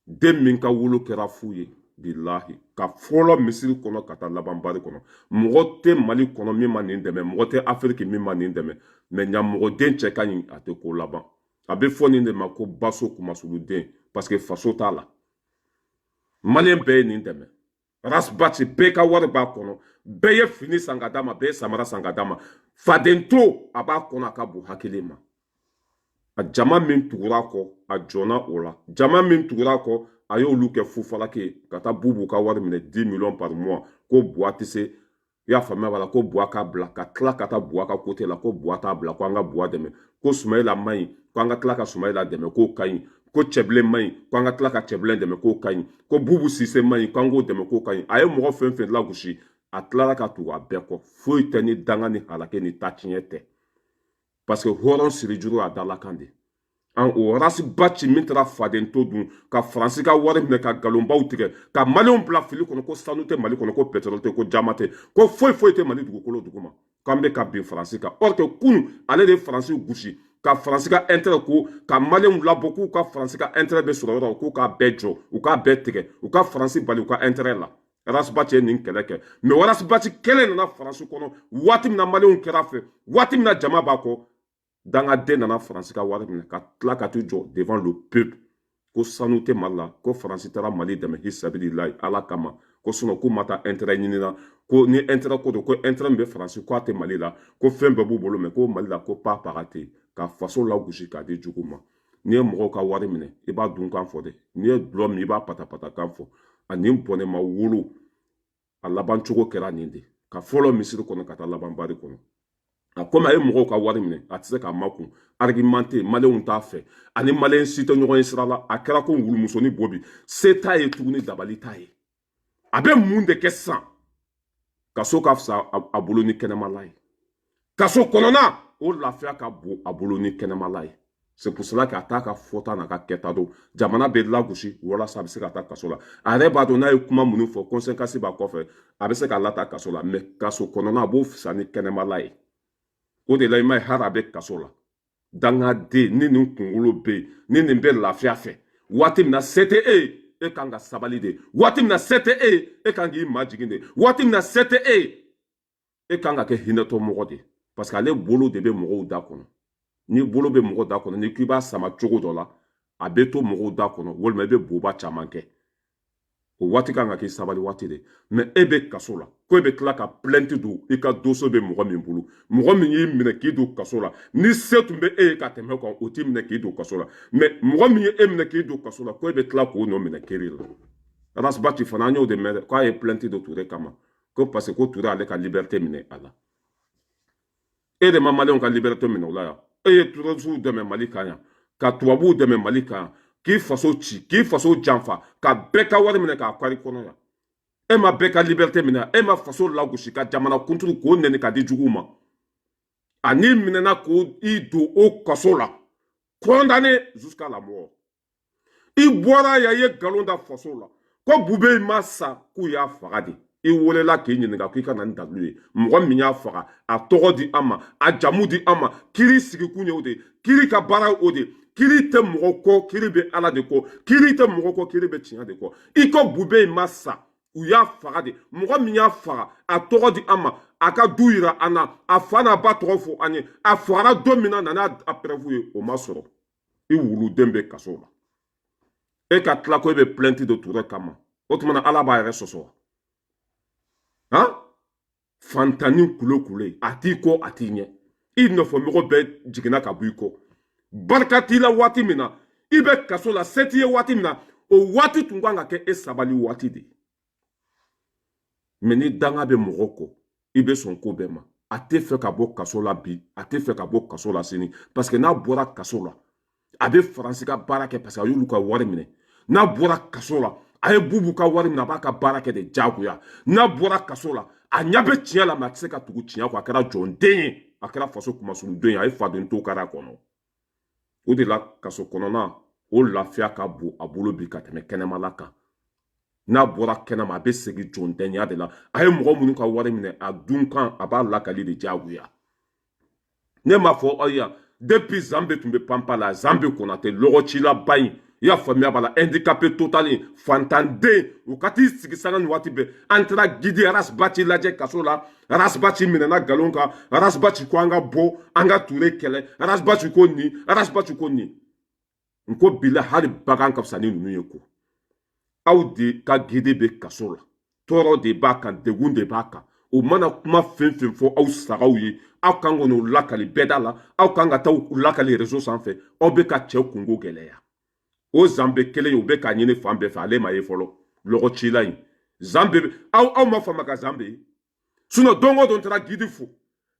den min ka wolo kɛra fu ye. Bilahi, ka fɔlɔ misiri kɔnɔ ka taa laban bari kɔnɔ, mɔgɔ tɛ Mali kɔnɔ min ma nin dɛmɛ, mɔgɔ tɛ Afiriki min ma nin dɛmɛ. Mɛ ɲamɔgɔden cɛ ka ɲi, a tɛ ko laban. A bɛ fɔ nin de ma ko baso kumasuluden, parce que faso t'a la. Maliyɛn bɛɛ ye nin dɛmɛ. Ras Bath, bɛɛ ka wari b'a kɔnɔ, bɛɛ ye fini san ka d'a ma, bɛɛ ye samara san ka d'a ma. Faden to a b'a kɔnɔ, a ka bon hakili ma. A jama min tugura kɔ, a jɔnna o la. Jama min tugura kɔ, a y'olu kɛ fufalaki ye ka taa Bubu ka wari minɛ, 10 millions par mois, ko Buwa tɛ se. I y'a faamuya b'a la, ko Buwa k'a bila, ka tila ka taa Buwa ka côté la, ko Buwa t'a bila, ko an ka Buwa dɛmɛ. Ko Sumayila man ɲi, ko an ka tila ka Sumayila dɛmɛ, k'o ka ɲi. Ko Cɛbilen man ɲi, ko an ka tila ka Cɛbilen dɛmɛ, k'o ka ɲi. Ko Bubu Sise man ɲi, ko an k'o dɛmɛ, k'o ka ɲi. A ye mɔgɔ fɛn fɛn lagosi, a tilara ka tugu a bɛɛ kɔ. Foyi tɛ ni danga ni halake ni tatiɲɛ tɛ, parce que hɔrɔn siri juru a dalakan de. An o Ras Bath min taara faden to dun ka Faransi ka wari minɛ, ka nkalonbaw tigɛ, ka Maliyɛnw bila fili kɔnɔ ko sanu tɛ Mali kɔnɔ, ko pétrole tɛ, ko diamant tɛ, ko foyi foyi tɛ Mali dugukolo duguma, k'an bɛ ka bin Faransi kan. Or que kunun ale de ye Faransi gosi ka Faransi ka intérêt ko ka Maliyɛnw labɔ k'u ka Faransi ka intérêt bɛ sɔrɔ yɔrɔ, k'u k'a bɛɛ jɔ, u k'a bɛɛ tigɛ, u ka Faransi bali u ka intérêt la. Ras Bath ye nin kɛlɛ kɛ, mais Ras Bath kɛlɛ nana Faransi kɔnɔ waati min na Maliyɛnw kɛra fɛ, waati min na jama b'a kɔ, dangaden nana Faransi ka wari minɛ ka tila ka t'u jɔ devant le peuple ko sanu tɛ Mali la, ko Faransi taara Mali dɛmɛ hisabililayi, Ala kama, ko sinon k'u ma taa intérêt ɲini na, ko ni intérêt ko don, ko intérêt min bɛ Faransi ko a tɛ Mali la, ko fɛn bɛɛ b'u bolo, mais ko Mali la ko pa paga tɛ, ka faso lagosi k'a di jugu ma. N'i ye mɔgɔw ka wari minɛ, i b'a dun kan fɔ dɛ. N'i ye dulɔ min, i b'a patapata kan fɔ. Ani bɔnɛ ma wolo, a laban cogo kɛra nin de ka fɔlɔ misiri kɔnɔ ka taa laban bari kɔnɔ. A komi a ye mɔgɔw ka wari minɛ, a tɛ se k'a makun argumenté, Maliyɛnw t'a fɛ, ani Maliyɛn si tɛ ɲɔgɔn ye sira la. A kɛra ko wulumusonin bo bi, se t'a ye tuguni, dabali t'a ye. A bɛ mun de kɛ sisan? Kaso ka fisa a bolo ni kɛnɛmala ye. Kaso kɔnɔna o lafiya ka bon a bolo ni kɛnɛmala ye. C'est pour cela k'a t'a ka fɔta n'a ka kɛta don. Jamana bɛ lagosi walasa a bɛ se ka taa kaso la. A yɛrɛ b'a dɔn n'a ye kuma minnu fɔ, conséquence b'a kɔfɛ, a bɛ se ka lataa kaso la, mais kaso kɔnɔna a b'o fisa ni kɛnɛmala ye. O de la i m'a ye, hali a bɛ kaso la, dangaden ni nin kunkolo bɛ yen, ni nin bɛ lafiya fɛ. Waati min na se tɛ e ye, e kan ka sabali de. Waati min na se tɛ e ye, e kan k'i majigin de. Waati min na se tɛ e ye, e kan ka kɛ hinɛtɔ mɔgɔ de, parce que ale bolo de bɛ mɔgɔw da kɔnɔ. Ni bolo bɛ mɔgɔ da kɔnɔ, ni k'i b'a sama cogo dɔ la, a bɛ to mɔgɔw da kɔnɔ, walima i bɛ boba caman kɛ. O waati kan ka kɛ sabali waati de. Mais e bɛ kaso la, ko e bɛ tila ka plainte don i ka dossier bɛ mɔgɔ min bolo, mɔgɔ min y'i minɛ k'i don kaso la, ni se tun bɛ e ye ka tɛmɛ o kan, o t'i minɛ k'i don kaso la. Mais mɔgɔ min ye e minɛ k'i don kaso la, ko e bɛ tila k'o nɔ minɛ kiri la. Ras Bath fana, an y'o de mɛn dɛ, k'a ye plainte don Touré kama, ko parce que ko Touré ale ka liberté minɛ a la. E de ma Maliyɛnw ka liberté minɛ o la yan. E ye terroriste dɛmɛ Mali kan yan, ka tubabuw dɛmɛ Mali kan yan, k'i faso ci, k'i faso janfa, ka bɛɛ ka wari minɛ k'a kari kɔnɔ yan. E ma bɛɛ ka liberté minɛ, e ma faso lagosi ka jamana kunturu k'o nɛni ka di juguw ma. Ani minɛna k'o i don o kaso la, condamné jusqu'à la mort. I bɔra yan, i ye nkalon da faso la ko Bube ma sa, k'u y'a faga de. I welela k'i ɲininka k'i ka na ni dalilu ye, mɔgɔ min y'a faga, a tɔgɔ di an ma, a jamu di an ma. Kiri sigikun ye o de ye, kiri ka baara ye o de ye. Kiri tɛ mɔgɔ kɔ, kiri bɛ Ala de kɔ. Kiri tɛ mɔgɔ kɔ, kiri bɛ tiɲɛ de kɔ. I ko Bube ma sa, u y'a faga de. Mɔgɔ min y'a faga, a tɔgɔ di an ma, a ka du yira an na, a fa n'a ba tɔgɔ fɔ an ye, a fagara don min na, nana a preuve ye. O ma sɔrɔ. I wuluden bɛ kaso la, e ka tila ko e bɛ plainte don Touré kama. O tuma na Ala b'a yɛrɛ sɔsɔ han. Fantanni kule kule, a t'i kɔ, a t'i ɲɛ, i nɔfɛmɔgɔ bɛɛ jiginna ka bɔ i kɔ. Barika t'i la waati min na, i bɛ kaso la, se t'i ye waati min na, o waati tun kan ka kɛ e sabali waati de. Mais ni danga bɛ mɔgɔ kɔ, i bɛ sɔn ko bɛɛ ma. A tɛ fɛ ka bɔ kaso la bi, a tɛ fɛ ka bɔ kaso la sini, parce que n'a bɔra kaso la, a bɛ Faransi ka baara kɛ, parce que a y'olu ka wari minɛ. N'a bɔra kaso la, a ye Bubu ka wari minɛ, a b'a ka baara kɛ de diyagoya. N'a bɔra kaso la, a ɲɛ bɛ tiɲɛ la, mais a tɛ se ka tugu tiɲɛ kɔ. A kɛra jɔnden ye, a kɛra faso kumasuruden ye, a ye faden to kɛra a kɔnɔ. O de la kaso kɔnɔna o lafiya ka bon a bolo bi ka tɛmɛ kɛnɛmala kan. N'a bɔra kɛnɛma, a bɛ segin jɔndenya de la. A ye mɔgɔ minnu ka wari minɛ, a dunkan a b'a lakali de diyagoya. Ne m'a fɔ aw ye depuis Zanbe tun bɛ panpa la, Zanbe Konate lɔgɔcilaba in, i y'a faamuya b'a la, handicapé total, fantanden, u ka t'i sigi sanga ni waati bɛɛ. An taara guide Ras Bath lajɛ kaso la. Ras Bath minɛna nkalon kan. Ras Bath ko an ka bɔ, an ka Ture kɛlɛ. Ras Bath ko nin, Ras Bath ko nin. N ko bila hali bagan ka fisa ni ninnu ye. Ko aw de ka guide bɛ kaso la, tɔɔrɔ de b'a kan, degun de b'a kan. O mana kuma fɛn fɛn fɔ aw sagaw ye, aw kan ka n'o lakali bɛɛda la, aw kan ka taa lakali réseau sanfɛ. Aw bɛ ka cɛ kungo gɛlɛya. O Zanbe kelen ye, o bɛ k'a ɲini fan bɛɛ fɛ, ale ma ye fɔlɔ. Lɔgɔcila in Zanbe, aw ma faamu ka Zanbe ye. Sinon don o don taara guide fo,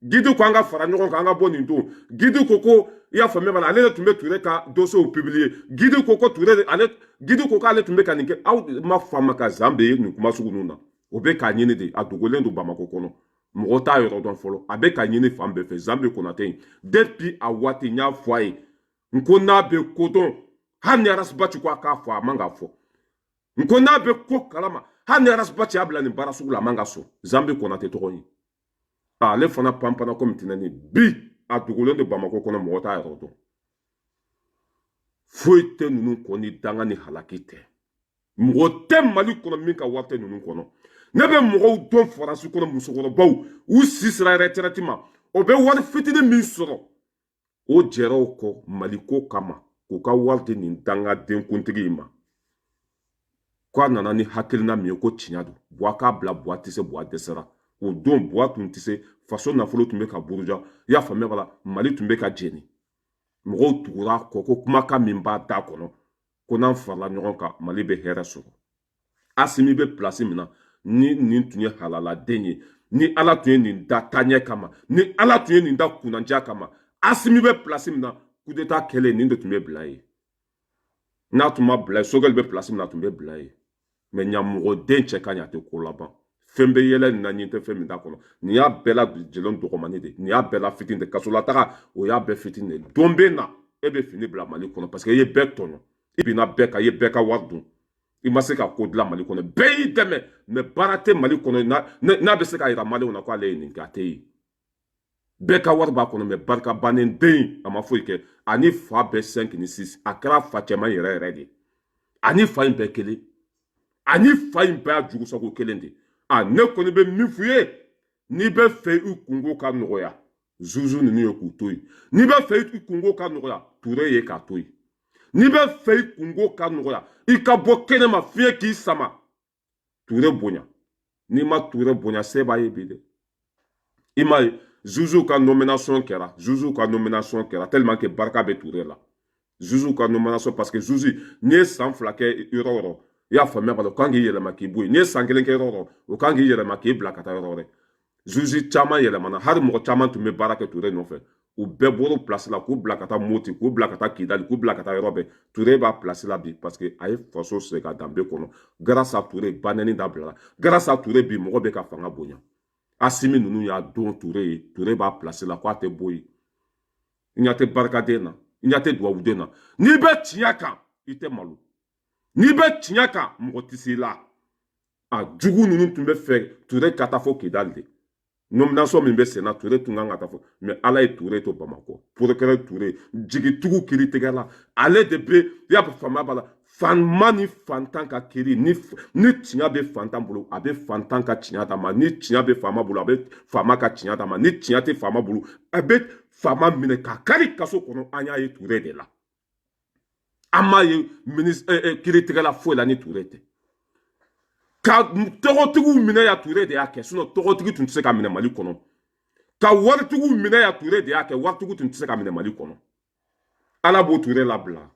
guide ko an ka fara ɲɔgɔn kan, an ka bɔ nin don. Guide ko i y'a faamuya b'a la, ale de tun bɛ Ture ka dossier publier. Guide ko Ture ale, guide ko k'ale tun bɛ ka nin kɛ. Aw ma faamu ka Zanbe ye nin kuma sugu ninnu na. O bɛ k'a ɲini de, a dogolen don Bamakɔ kɔnɔ, mɔgɔ t'a yɔrɔ dɔn fɔlɔ. A bɛ k'a ɲini fan bɛɛ fɛ, Zanbe Konate in. Depuis a waati n y'a fɔ a ye. N ko n'a bɛ ko dɔn, hali ni Ras Bath ko a k'a fɔ, a man k'a fɔ. N ko n'a bɛ ko kalama, hali ni Ras Bath y'a bila nin baara sugu la, a man ka sɔn. Zambi Konate tɔgɔ ye. Ale fana panpanna komi tɛnɛni bi, a dogolen don Bamakɔ kɔnɔ, mɔgɔ t'a yɛrɛ dɔn. Foyi tɛ ninnu kɔ ni danga ni halaki tɛ. Mɔgɔ tɛ Mali kɔnɔ min ka wari tɛ ninnu kɔnɔ. Ne bɛ mɔgɔw dɔn Faransi kɔnɔ, musokɔrɔbaw, u si sera retraite ma, o bɛ wari fitinin min sɔrɔ, o jɛra o kɔ Maliko kama k'u ka wari di nin dangaden kuntigi in ma. K'a nana ni hakilina min ye ko tiɲɛ don, Buwa k'a bila, Buwa tɛ se, Buwa dɛsɛra. O don Buwa tun tɛ se, faso nafolo tun bɛ ka buruja, i y'a faamuya b'a la, Mali tun bɛ ka jeni. Mɔgɔw tugura a kɔ ko kumakan min b'a da kɔnɔ, ko n'an farala ɲɔgɔn kan, Mali bɛ hɛrɛ sɔrɔ. Asimi bɛ pilasi min na, ni nin tun ye halaladen ye, ni Ala tun ye nin da taaɲɛ kama, ni Ala tun ye nin da kunnandiya kama, Asimi bɛ pilasi min na, coup d'état kɛlen, nin de tun bɛ bila yen. N'a tun ma bila yen, Sogɛli bɛ pilasi min na, a tun bɛ bila yen. Mɛ ɲamɔgɔden cɛ ka ɲi, a tɛ ko laban. Fɛn bɛ yɛlɛ nin na, ɲin tɛ fɛn min t'a kɔnɔ. Nin y'a bɛɛ lajɛlen dɔgɔmani de, nin y'a bɛɛ la fitini de. Kasolataga, o y'a bɛɛ fitini de. Don bɛ na, e bɛ fini bila Mali kɔnɔ, parce que i ye bɛɛ tɔɲɔ, i binna bɛɛ kan, i ye bɛɛ ka wari dun, i ma se ka ko dilan Mali kɔnɔ. Bɛɛ y'i dɛmɛ, mɛ baara tɛ Mali kɔnɔ n'a bɛ se k'a yira Maliyɛnw na k'ale ye nin kɛ, a tɛ yen. Bɛɛ ka wari b'a kɔnɔ, mɛ barika bannen den, a ma foyi kɛ. Ani fa bɛɛ 5 ni 6, a kɛra fa cɛman yɛrɛ yɛrɛ de. Ani fa in bɛɛ kelen, ani fa in bɛɛ y'a jugusago kelen de. A ne kɔni bɛ min f'u ye, n'i bɛ fɛ i kungo ka nɔgɔya, zuzu ninnu ye k'u to yen. N'i bɛ fɛ i kungo ka nɔgɔya, Ture ye k'a to yen. N'i bɛ fɛ i kungo ka nɔgɔya, i ka bɔ kɛnɛma fiɲɛ k'i sama, Ture bonya. N'i ma Ture bonya, se b'a ye bi dɛ. I m'a ye, zuzu ka nomination kɛra, zuzu ka nomination kɛra tellement que barika bɛ Ture la. Zuzu ka nomination, parce que zuzu, n'i ye san 2 kɛ yɔrɔ o yɔrɔ, i y'a faamuya b'a la, o kan k'i yɛlɛma k'i bɔ yen. N'i ye san 1 kɛ yɔrɔ o yɔrɔ, o kan k'i yɛlɛma k'i bila ka taa yɔrɔ wɛrɛ. Zuzu caman yɛlɛmana, hali mɔgɔ caman tun bɛ baara kɛ Ture nɔfɛ, u bɛɛ bɔr'o place la k'u bila ka taa Moti, k'u bila ka taa Kidali, k'u bila ka taa yɔrɔ bɛɛ. Ture b'a place la bi, parce que a ye faso segin a danbe kɔnɔ. Grâce à Ture, banɛni dabilala. Grâce à Ture, bi mɔgɔ bɛ ka fanga bonya. Asimi ninnu y'a dɔn Ture ye, Ture b'a place la k'a tɛ bɔ yen. I ɲɛ tɛ barikaden na, i ɲɛ tɛ dubabuden na. N'i bɛ tiɲɛ kan, i tɛ malo. N'i bɛ tiɲɛ kan, mɔgɔ tɛ se i la. A jugu ninnu tun bɛ fɛ Ture ka taa fɔ Kidali de. Nomination min bɛ sen na, Ture tun kan ka taa fɔ, mɛ Ala ye Ture to Bamakɔ. Procureur Ture, jigitigiw kiiritigɛla, ale de bɛ, i y'a faamuya b'a la, fanma ni fantan ka kiiri. Ni tiɲɛ bɛ fantan bolo, a bɛ fantan ka tiɲɛ d'a ma. Ni tiɲɛ bɛ faama bolo, a bɛ faama ka tiɲɛ d'a ma. Ni tiɲɛ tɛ faama bolo, a bɛ faama minɛ k'a kari kaso kɔnɔ. An y'a ye Ture de la. An m'a ye kiiritigɛla foyi la ni Ture tɛ. Ka tɔgɔtigiw minɛ ya, Ture de y'a kɛ, sinon tɔgɔtigi tun tɛ se ka minɛ Mali kɔnɔ. Ka waritigiw minɛ ya, Ture de y'a kɛ, waritigiw tun tɛ se ka minɛ Mali kɔnɔ. Ala b'o Ture labila.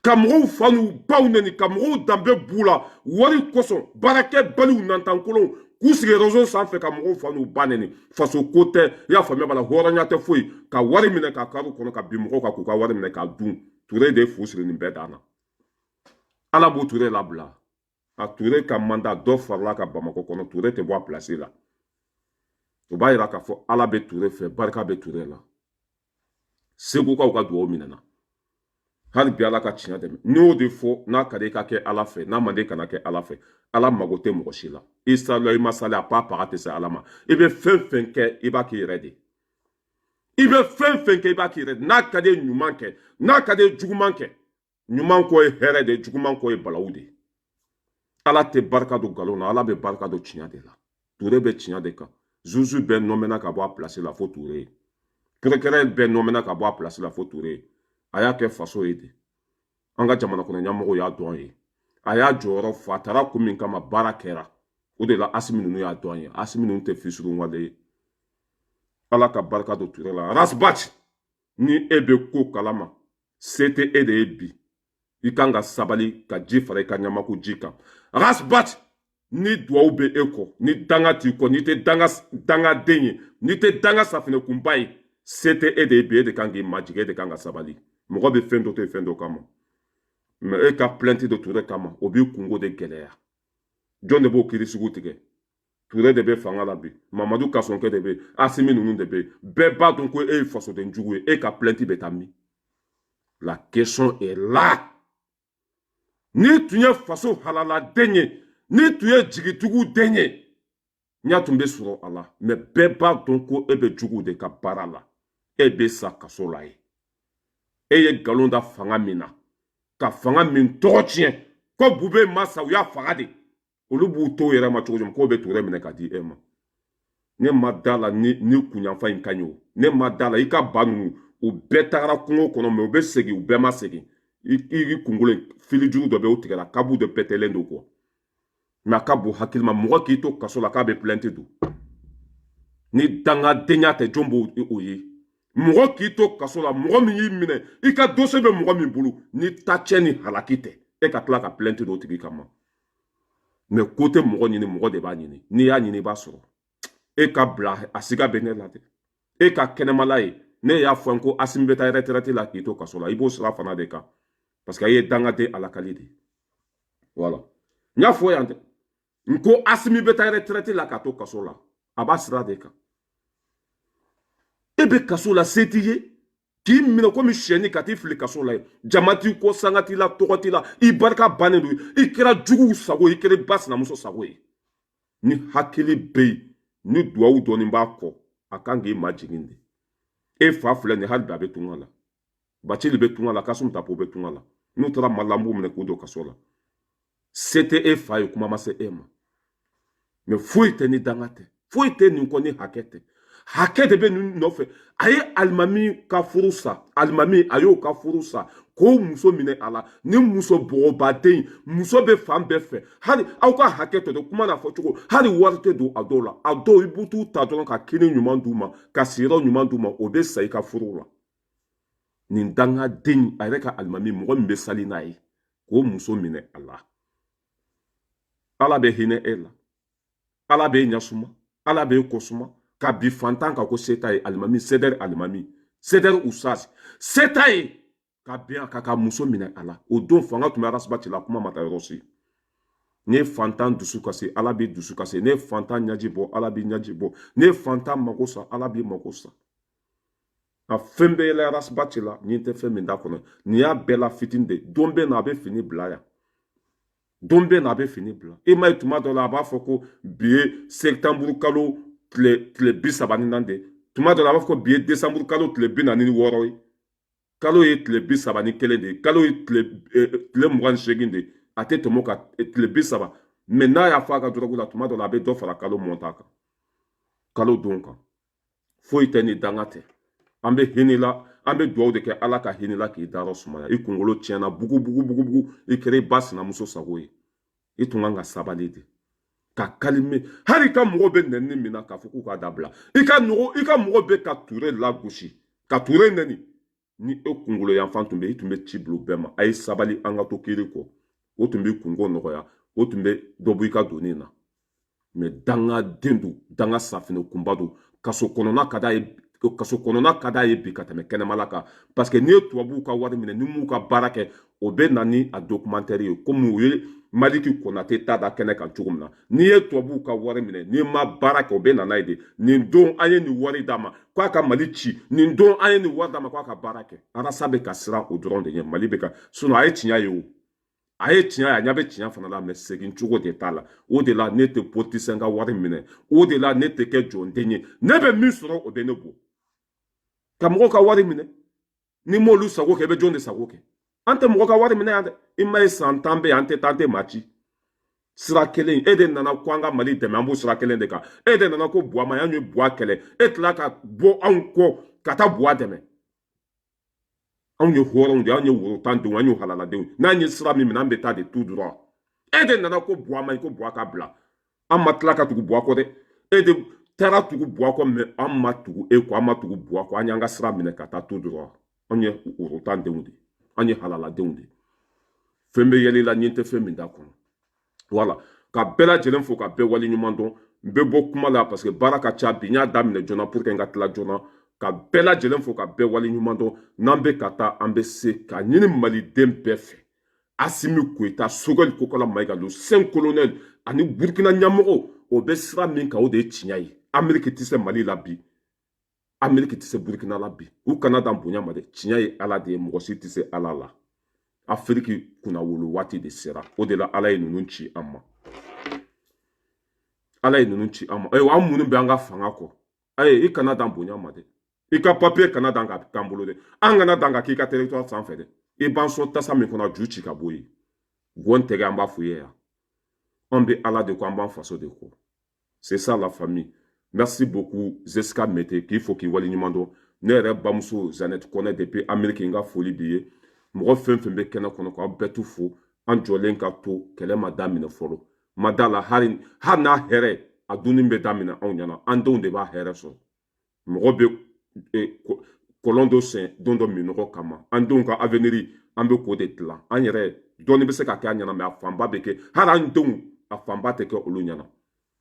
Ka mɔgɔw fa n'u baw neni, ka mɔgɔw danbe b'u la wari kosɔn, baarakɛbaliw nantankolonw k'u sigi réseau sanfɛ ka mɔgɔw fa n'u ba neni. Faso ko tɛ, i y'a faamuya b'a la, hɔrɔnya tɛ foyi. Ka wari minɛ k'a kari kɔnɔ, ka bin mɔgɔw kan k'u ka wari minɛ k'a dun. Ture de ye fu siri nin bɛɛ dan na. Ala b'o Ture labila. A Ture ka mandat dɔ farala ka Bamakɔ kɔnɔ, Ture tɛ bɔ a place la. O b'a yira k'a fɔ Ala bɛ Ture fɛ, barika bɛ Ture la. Segukaw ka dugawu minɛna. Hali bi Ala ka tiɲɛ dɛmɛ. N'i y'o de fɔ, n'a ka di i ka kɛ Ala fɛ, n'a man di kana kɛ Ala fɛ. Ala mago tɛ mɔgɔ si la. I sala, i ma sali, a pa paga tɛ se Ala ma. I bɛ fɛn fɛn kɛ, i b'a k'i yɛrɛ de. I bɛ fɛn fɛn kɛ, i b'a k'i yɛrɛ de. N'a ka di ɲuman kɛ, n'a ka di juguman kɛ, ɲuman kɔ ye hɛrɛ de, juguman kɔ ye balawu de. Ala tɛ barika don nkalon na, Ala bɛ barika don tiɲɛ de la. Ture bɛ tiɲɛ de kan. Zuzu bɛɛ nɔmɛna ka bɔ a place la fo Ture ye. Procureur bɛɛ nɔmɛna ka bɔ a place la fo Ture ye. A y'a kɛ faso ye de. An ka jamana kɔnɔ ɲɛmɔgɔw y'a dɔn ye. A y'a jɔyɔrɔ fa, a taara kun min kama, baara kɛra. O de la Asimi ninnu y'a dɔn ye. Asimi ninnu tɛ fisurun wale ye. Ala ka barika don Ture la. Ras Bath, ni e bɛ ko kalama, se tɛ e de ye bi. I kan ka sabali ka ji fara i ka ɲamaku ji kan. Ras Bath, ni duwawu bɛ e kɔ, ni danga t'i kɔ, n'i tɛ dangaden ye, n'i tɛ danga safinɛkunba ye, se tɛ e de ye bi. E de kan k'i majigin, e de kan ka sabali. Mɔgɔ bɛ fɛn dɔ to yen fɛn dɔ kama, mɛ e ka plainte dɔ Ture kama, o b'i kungo de gɛlɛya. Jɔn de b'o kiiri sugu tigɛ? Ture de bɛ fanga la bi, Mamadu Kasonkɛ de bɛ, Asimi ninnu de bɛ. Bɛɛ b'a dɔn ko e ye fasoden jugu ye. E ka plainte bɛ taa min? La question est là. N'i tun ye faso halaladen ye, n'i tun ye jigitigiw den ye, ɲa tun bɛ sɔrɔ a la. Mais bɛɛ b'a dɔn ko e bɛ juguw de ka baara la, e bɛ sa kaso la ye. E ye nkalon da fanga min na, ka fanga min tɔgɔ tiɲɛ, ko Bube ma sa, u y'a faga de. Olu b'u to yɛrɛ ma cogo jumɛn k'o bɛ Ture minɛ ka di e ma? Ne ma da la ni kunyanfa in ka ɲi o. Ne ma da la i ka ba ninnu, u bɛɛ tagara kungo kɔnɔ, mais u bɛ segin, u bɛɛ ma segin. I kunkolo fili juru dɔ bɛ, o tigɛra, kabu dɔ pɛtɛlen don kɔ. Mais a ka bon hakili ma, mɔgɔ k'i to kaso la k'a bɛ plainte don, ni dangadenya tɛ, jɔn b'o o ye? Mɔgɔ k'i to kaso la, mɔgɔ min y'i minɛ, i ka dossier bɛ mɔgɔ min bolo, ni tacɛ ni halaki tɛ, e ka tila ka plainte don o tigi kama. Mais ko tɛ mɔgɔ ɲini, mɔgɔ de b'a ɲini. N'i y'a ɲini, i b'a sɔrɔ. E ka bila a siga bɛ ne la dɛ. E ka kɛnɛmala ye, ne y'a fɔ n ko Asimi bɛ taa retraite la k'i to kaso la, i b'o sira fana de kan, parce que a ye dangaden alakali de. Voilà, n y'a fɔ yan dɛ, n ko Asimi bɛ taa retraite la k'a to kaso la, a b'a sira de kan. E bɛ kaso la, se t'i ye, k'i minɛ komi siyɛni ka t'i fili kaso la ye. Jama t'i kɔ, sanga t'i la, tɔgɔ t'i la, i barika bannen don, i kɛra juguw sago, i kɛra ba sinamuso sago ye. Ni hakili bɛ yen, ni duwawu dɔɔni b'a kɔ, a kan k'i majigin de. E fa filɛ nin, hali bi a bɛ tunga la, Bacili bɛ tunga la, Kasum Tapo bɛ tunga la. N'u taara Mali la, an b'u minɛ k'u don kaso la. Se tɛ e fa ye, kuma ma se e ma. Mais foyi tɛ ni danga tɛ, foyi tɛ nin kɔ ni hakɛ tɛ. Hakɛ de bɛ nin nɔfɛ. A ye alimami ka furu sa, alimami a y'o ka furu sa k'o muso minɛ a la. Ni muso bɔgɔbaden, muso bɛ fan bɛɛ fɛ. Hali aw ka hakɛ tɔ tɛ kuma n'a fɔ cogo, hali wari tɛ don a dɔw la. A dɔw i b'u t'u ta dɔrɔn ka kini ɲuman d'u ma, ka sigiyɔrɔ ɲuman d'u ma, o bɛ sa i ka furu la. Nin dangaden, a yɛrɛ ka alimami, mɔgɔ min bɛ sali n'a ye, k'o muso minɛ a la. Ala bɛ hinɛ e la, Ala b'e ɲasuma, Ala b'e kɔsuma. Ka bi fantan kan ko se t'a ye, alimami sedɛri, alimami sedɛri usasi, se t'a ye, ka bin a kan ka muso minɛ a la. O don fanga tun bɛ arasibati la, kuma ma taa yɔrɔ si. Ne fantan dusu kasi, Ala b'i dusu kasi. Ne fantan ɲaji bɔ, Ala b'i ɲaji bɔ. Ne fantan mako sa, Ala b'i mako sa. A fɛn bɛɛ yɛlɛ arasibati la, nin tɛ fɛn min da kɔnɔ, nin y'a bɛɛ la fitini de. Don bɛ na, a bɛ fini bila yan, don bɛ na, a bɛ fini bila. E ma ye, tuma dɔ la a b'a fɔ ko bi ye sɛtanburu kalo tile 34 de. Tuma dɔ la a b'a fɔ ko bi ye desanburu kalo tile 46 ye. Kalo ye tile 31 de ye, kalo ye tile 28 de ye, a tɛ tɛmɛ o kan, tile 30. Mais n'a y'a fɔ a ka dɔrɔgu la, tuma dɔ la a bɛ dɔ fara kalo montant kan, kalo don kan. Foyi tɛ ni danga tɛ. An bɛ hinɛ la, an bɛ dugawu de kɛ, Ala ka hinɛ la k'i dayɔrɔ sumaya. I kunkolo tiɲɛna bugu bugu bugu bugu, i kɛra i ba sinamuso sago ye. I tun kan ka sabali de, ka kalime. Hali i ka mɔgɔw bɛ nɛni min na k'a fɔ k'u k'a dabila, i ka mɔgɔ bɛ ka Ture lagosi, ka Ture nɛni. Ni e kunkolo yanfan tun bɛ, i tun bɛ ci bila u bɛɛ ma: a ye sabali, an ka to kiiri kɔ. O tun bɛ kunko nɔgɔya, o tun bɛ dɔ bɔ i ka doni na. Mais dangaden don, danga safinɛ kunba don. Kaso kɔnɔna ka d'a ye, kaso kɔnɔna ka d'a ye bi ka tɛmɛ kɛnɛmala kan, parce que n'i ye tubabuw ka wari minɛ, ni m'u ka baara kɛ, o bɛ na ni a documentaire ye, komi u ye Maliki Konate ta da kɛnɛ kan cogo min na. N'i ye tubabuw ka wari minɛ, n'i ma baara kɛ, o bɛ na n'a ye de: nin don an ye nin wari d'a ma k'a ka Mali ci, nin don an ye nin wari d'a ma k'a ka baara kɛ. Arasa bɛ ka siran o dɔrɔn de ɲɛ. Mali bɛ ka, sinon a ye tiɲɛ ye, o a ye tiɲɛ ye, a ɲɛ bɛ tiɲɛ fana la, mais segin cogo de t'a la. O de la ne tɛ politicien ka wari minɛ, o de la ne tɛ kɛ jɔnden ye. Ne bɛ min sɔrɔ, o bɛ ne bɔ ka mɔgɔw ka wari minɛ. Ni m'olu sago kɛ, i bɛ jɔn de sago kɛ? An tɛ mɔgɔ ka wari minɛ yan dɛ. I ma ye, san 10 bɛ yan, an tɛ taa, an tɛ maa ci sira kelen. E de nana ko an ka Mali dɛmɛ, an b'o sira kelen de kan. E de nana ko Buwa ma, an ye Buwa kɛlɛ, e tila ka bɔ anw kɔ ka taa Buwa dɛmɛ. Anw ye hɔrɔnw de ye, anw ye worotandenw, an ye halaladenw. N'an ye sira min minɛ, an bɛ taa de tout droit. E de nana ko Buwa ma ɲi, ko Buwa ka bila. An ma tila ka tugu Buwa kɔ dɛ. E de taara tugu Buwa kɔ, mais an ma tugu e kɔ, an ma tugu Buwa kɔ. An y'an ka sira minɛ ka taa tout droit. Anw ye worotandenw de, an ye halaladenw de. Fɛn bɛ yɛlɛ la, ɲɛ tɛ fɛn min da kɔnɔ. Voilà, ka bɛɛ lajɛlen fo, ka bɛɛ wale ɲuman dɔn. N bɛ bɔ kuma la parce que baara ka ca bi. N y'a daminɛ joona pour que n ka tila joona. Ka bɛɛ lajɛlen fo, ka bɛɛ wale ɲuman dɔn. N'an bɛ ka taa, an bɛ se ka ɲini maliden bɛɛ fɛ. Asimi Goyita, Sogɛli Kokala Mayiga, le cinq colonel, ani Burukina ɲɛmɔgɔ, o bɛ sira min kan, o de ye tiɲɛ ye. Ameriki tɛ se Mali la bi. Ameriki tɛ se Burukina la bi. U kana dan bonya ma dɛ. Tiɲɛ ye Ala de ye, mɔgɔ si tɛ se Ala la. Afiriki kunnawolo waati de sera. O de la Ala ye ninnu ci an ma, Ala ye ninnu ci an ma. Ayiwa, an minnu bɛ an ka fanga kɔ, ayi, i kana dan bonya ma dɛ. I ka papiye kana dan ka k'an bolo dɛ. An kana dan ka k'i ka territoire sanfɛ dɛ. I b'an sɔn tasa min kɔnɔ, a ju ci ka bɔ yen. Gɔn tɛgɛ, an b'a f'u ye yan. An bɛ Ala de kɔ, an b'an faso de kɔ. C'est ça la famille. Merci beaucoup Jessica Mete, k'i fo k'i waleɲuman dɔn. Ne yɛrɛ bamuso Zanette Kɔnɛ depuis Amérique, n ka foli b'i ye. Mɔgɔ fɛn fɛn bɛ kɛnɛ kɔnɔ, k'aw bɛɛ t'u fo. An jɔlen ka to, kɛlɛ ma daminɛ fɔlɔ. Ma da la, hali hali n'a hɛrɛ a dunni bɛ daminɛ anw ɲɛna, an denw de b'a hɛrɛ sɔrɔ. Mɔgɔ bɛ kɔlɔn dɔ sen don dɔ minɔgɔ kama. An denw ka avenir, an bɛ k'o de dilan. An yɛrɛ dɔɔni bɛ se ka kɛ an ɲɛna, mɛ a fanba bɛ kɛ hali an denw, a fanba tɛ kɛ olu ɲɛna.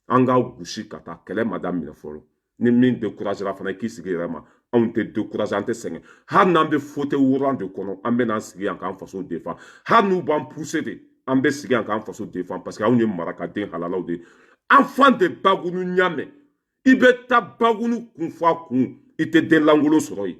An ka gosi ka taa, kɛlɛ ma daminɛ fɔlɔ. Ni min découragera fana, i k'i sigi yɛrɛ ma. Anw tɛ découragé, an tɛ sɛgɛn. Hali n'an bɛ fauteuil roulant de kɔnɔ, an bɛ n'an sigi yan k'an faso défend. Hali n'u b'an pousser de, an bɛ sigi yan k'an faso défend, parce que anw ye marakaden halalaw de ye, enfant de Bagunu. Ɲamɛ, i bɛ taa Bagunu kun fɔ a kun, i tɛ den lankolon sɔrɔ yen.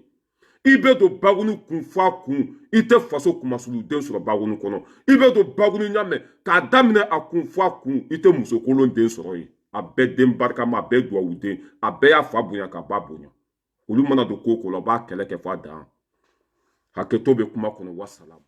I bɛ don Bagunu kun fɔ a kun, i tɛ faso kumasuluden sɔrɔ Bagunu kɔnɔ. I bɛ don Bagunu ɲamɛ k'a daminɛ a kun fɔ a kun, i tɛ musokolon den sɔrɔ yen. A bɛɛ den barikama, a bɛɛ duwawuden, a bɛɛ y'a fa bonya ka ba bonya. Olu mana don ko o ko la, u b'a kɛlɛ kɛ f'a dan. Hakɛto bɛ kuma kɔnɔ. Wasalamu.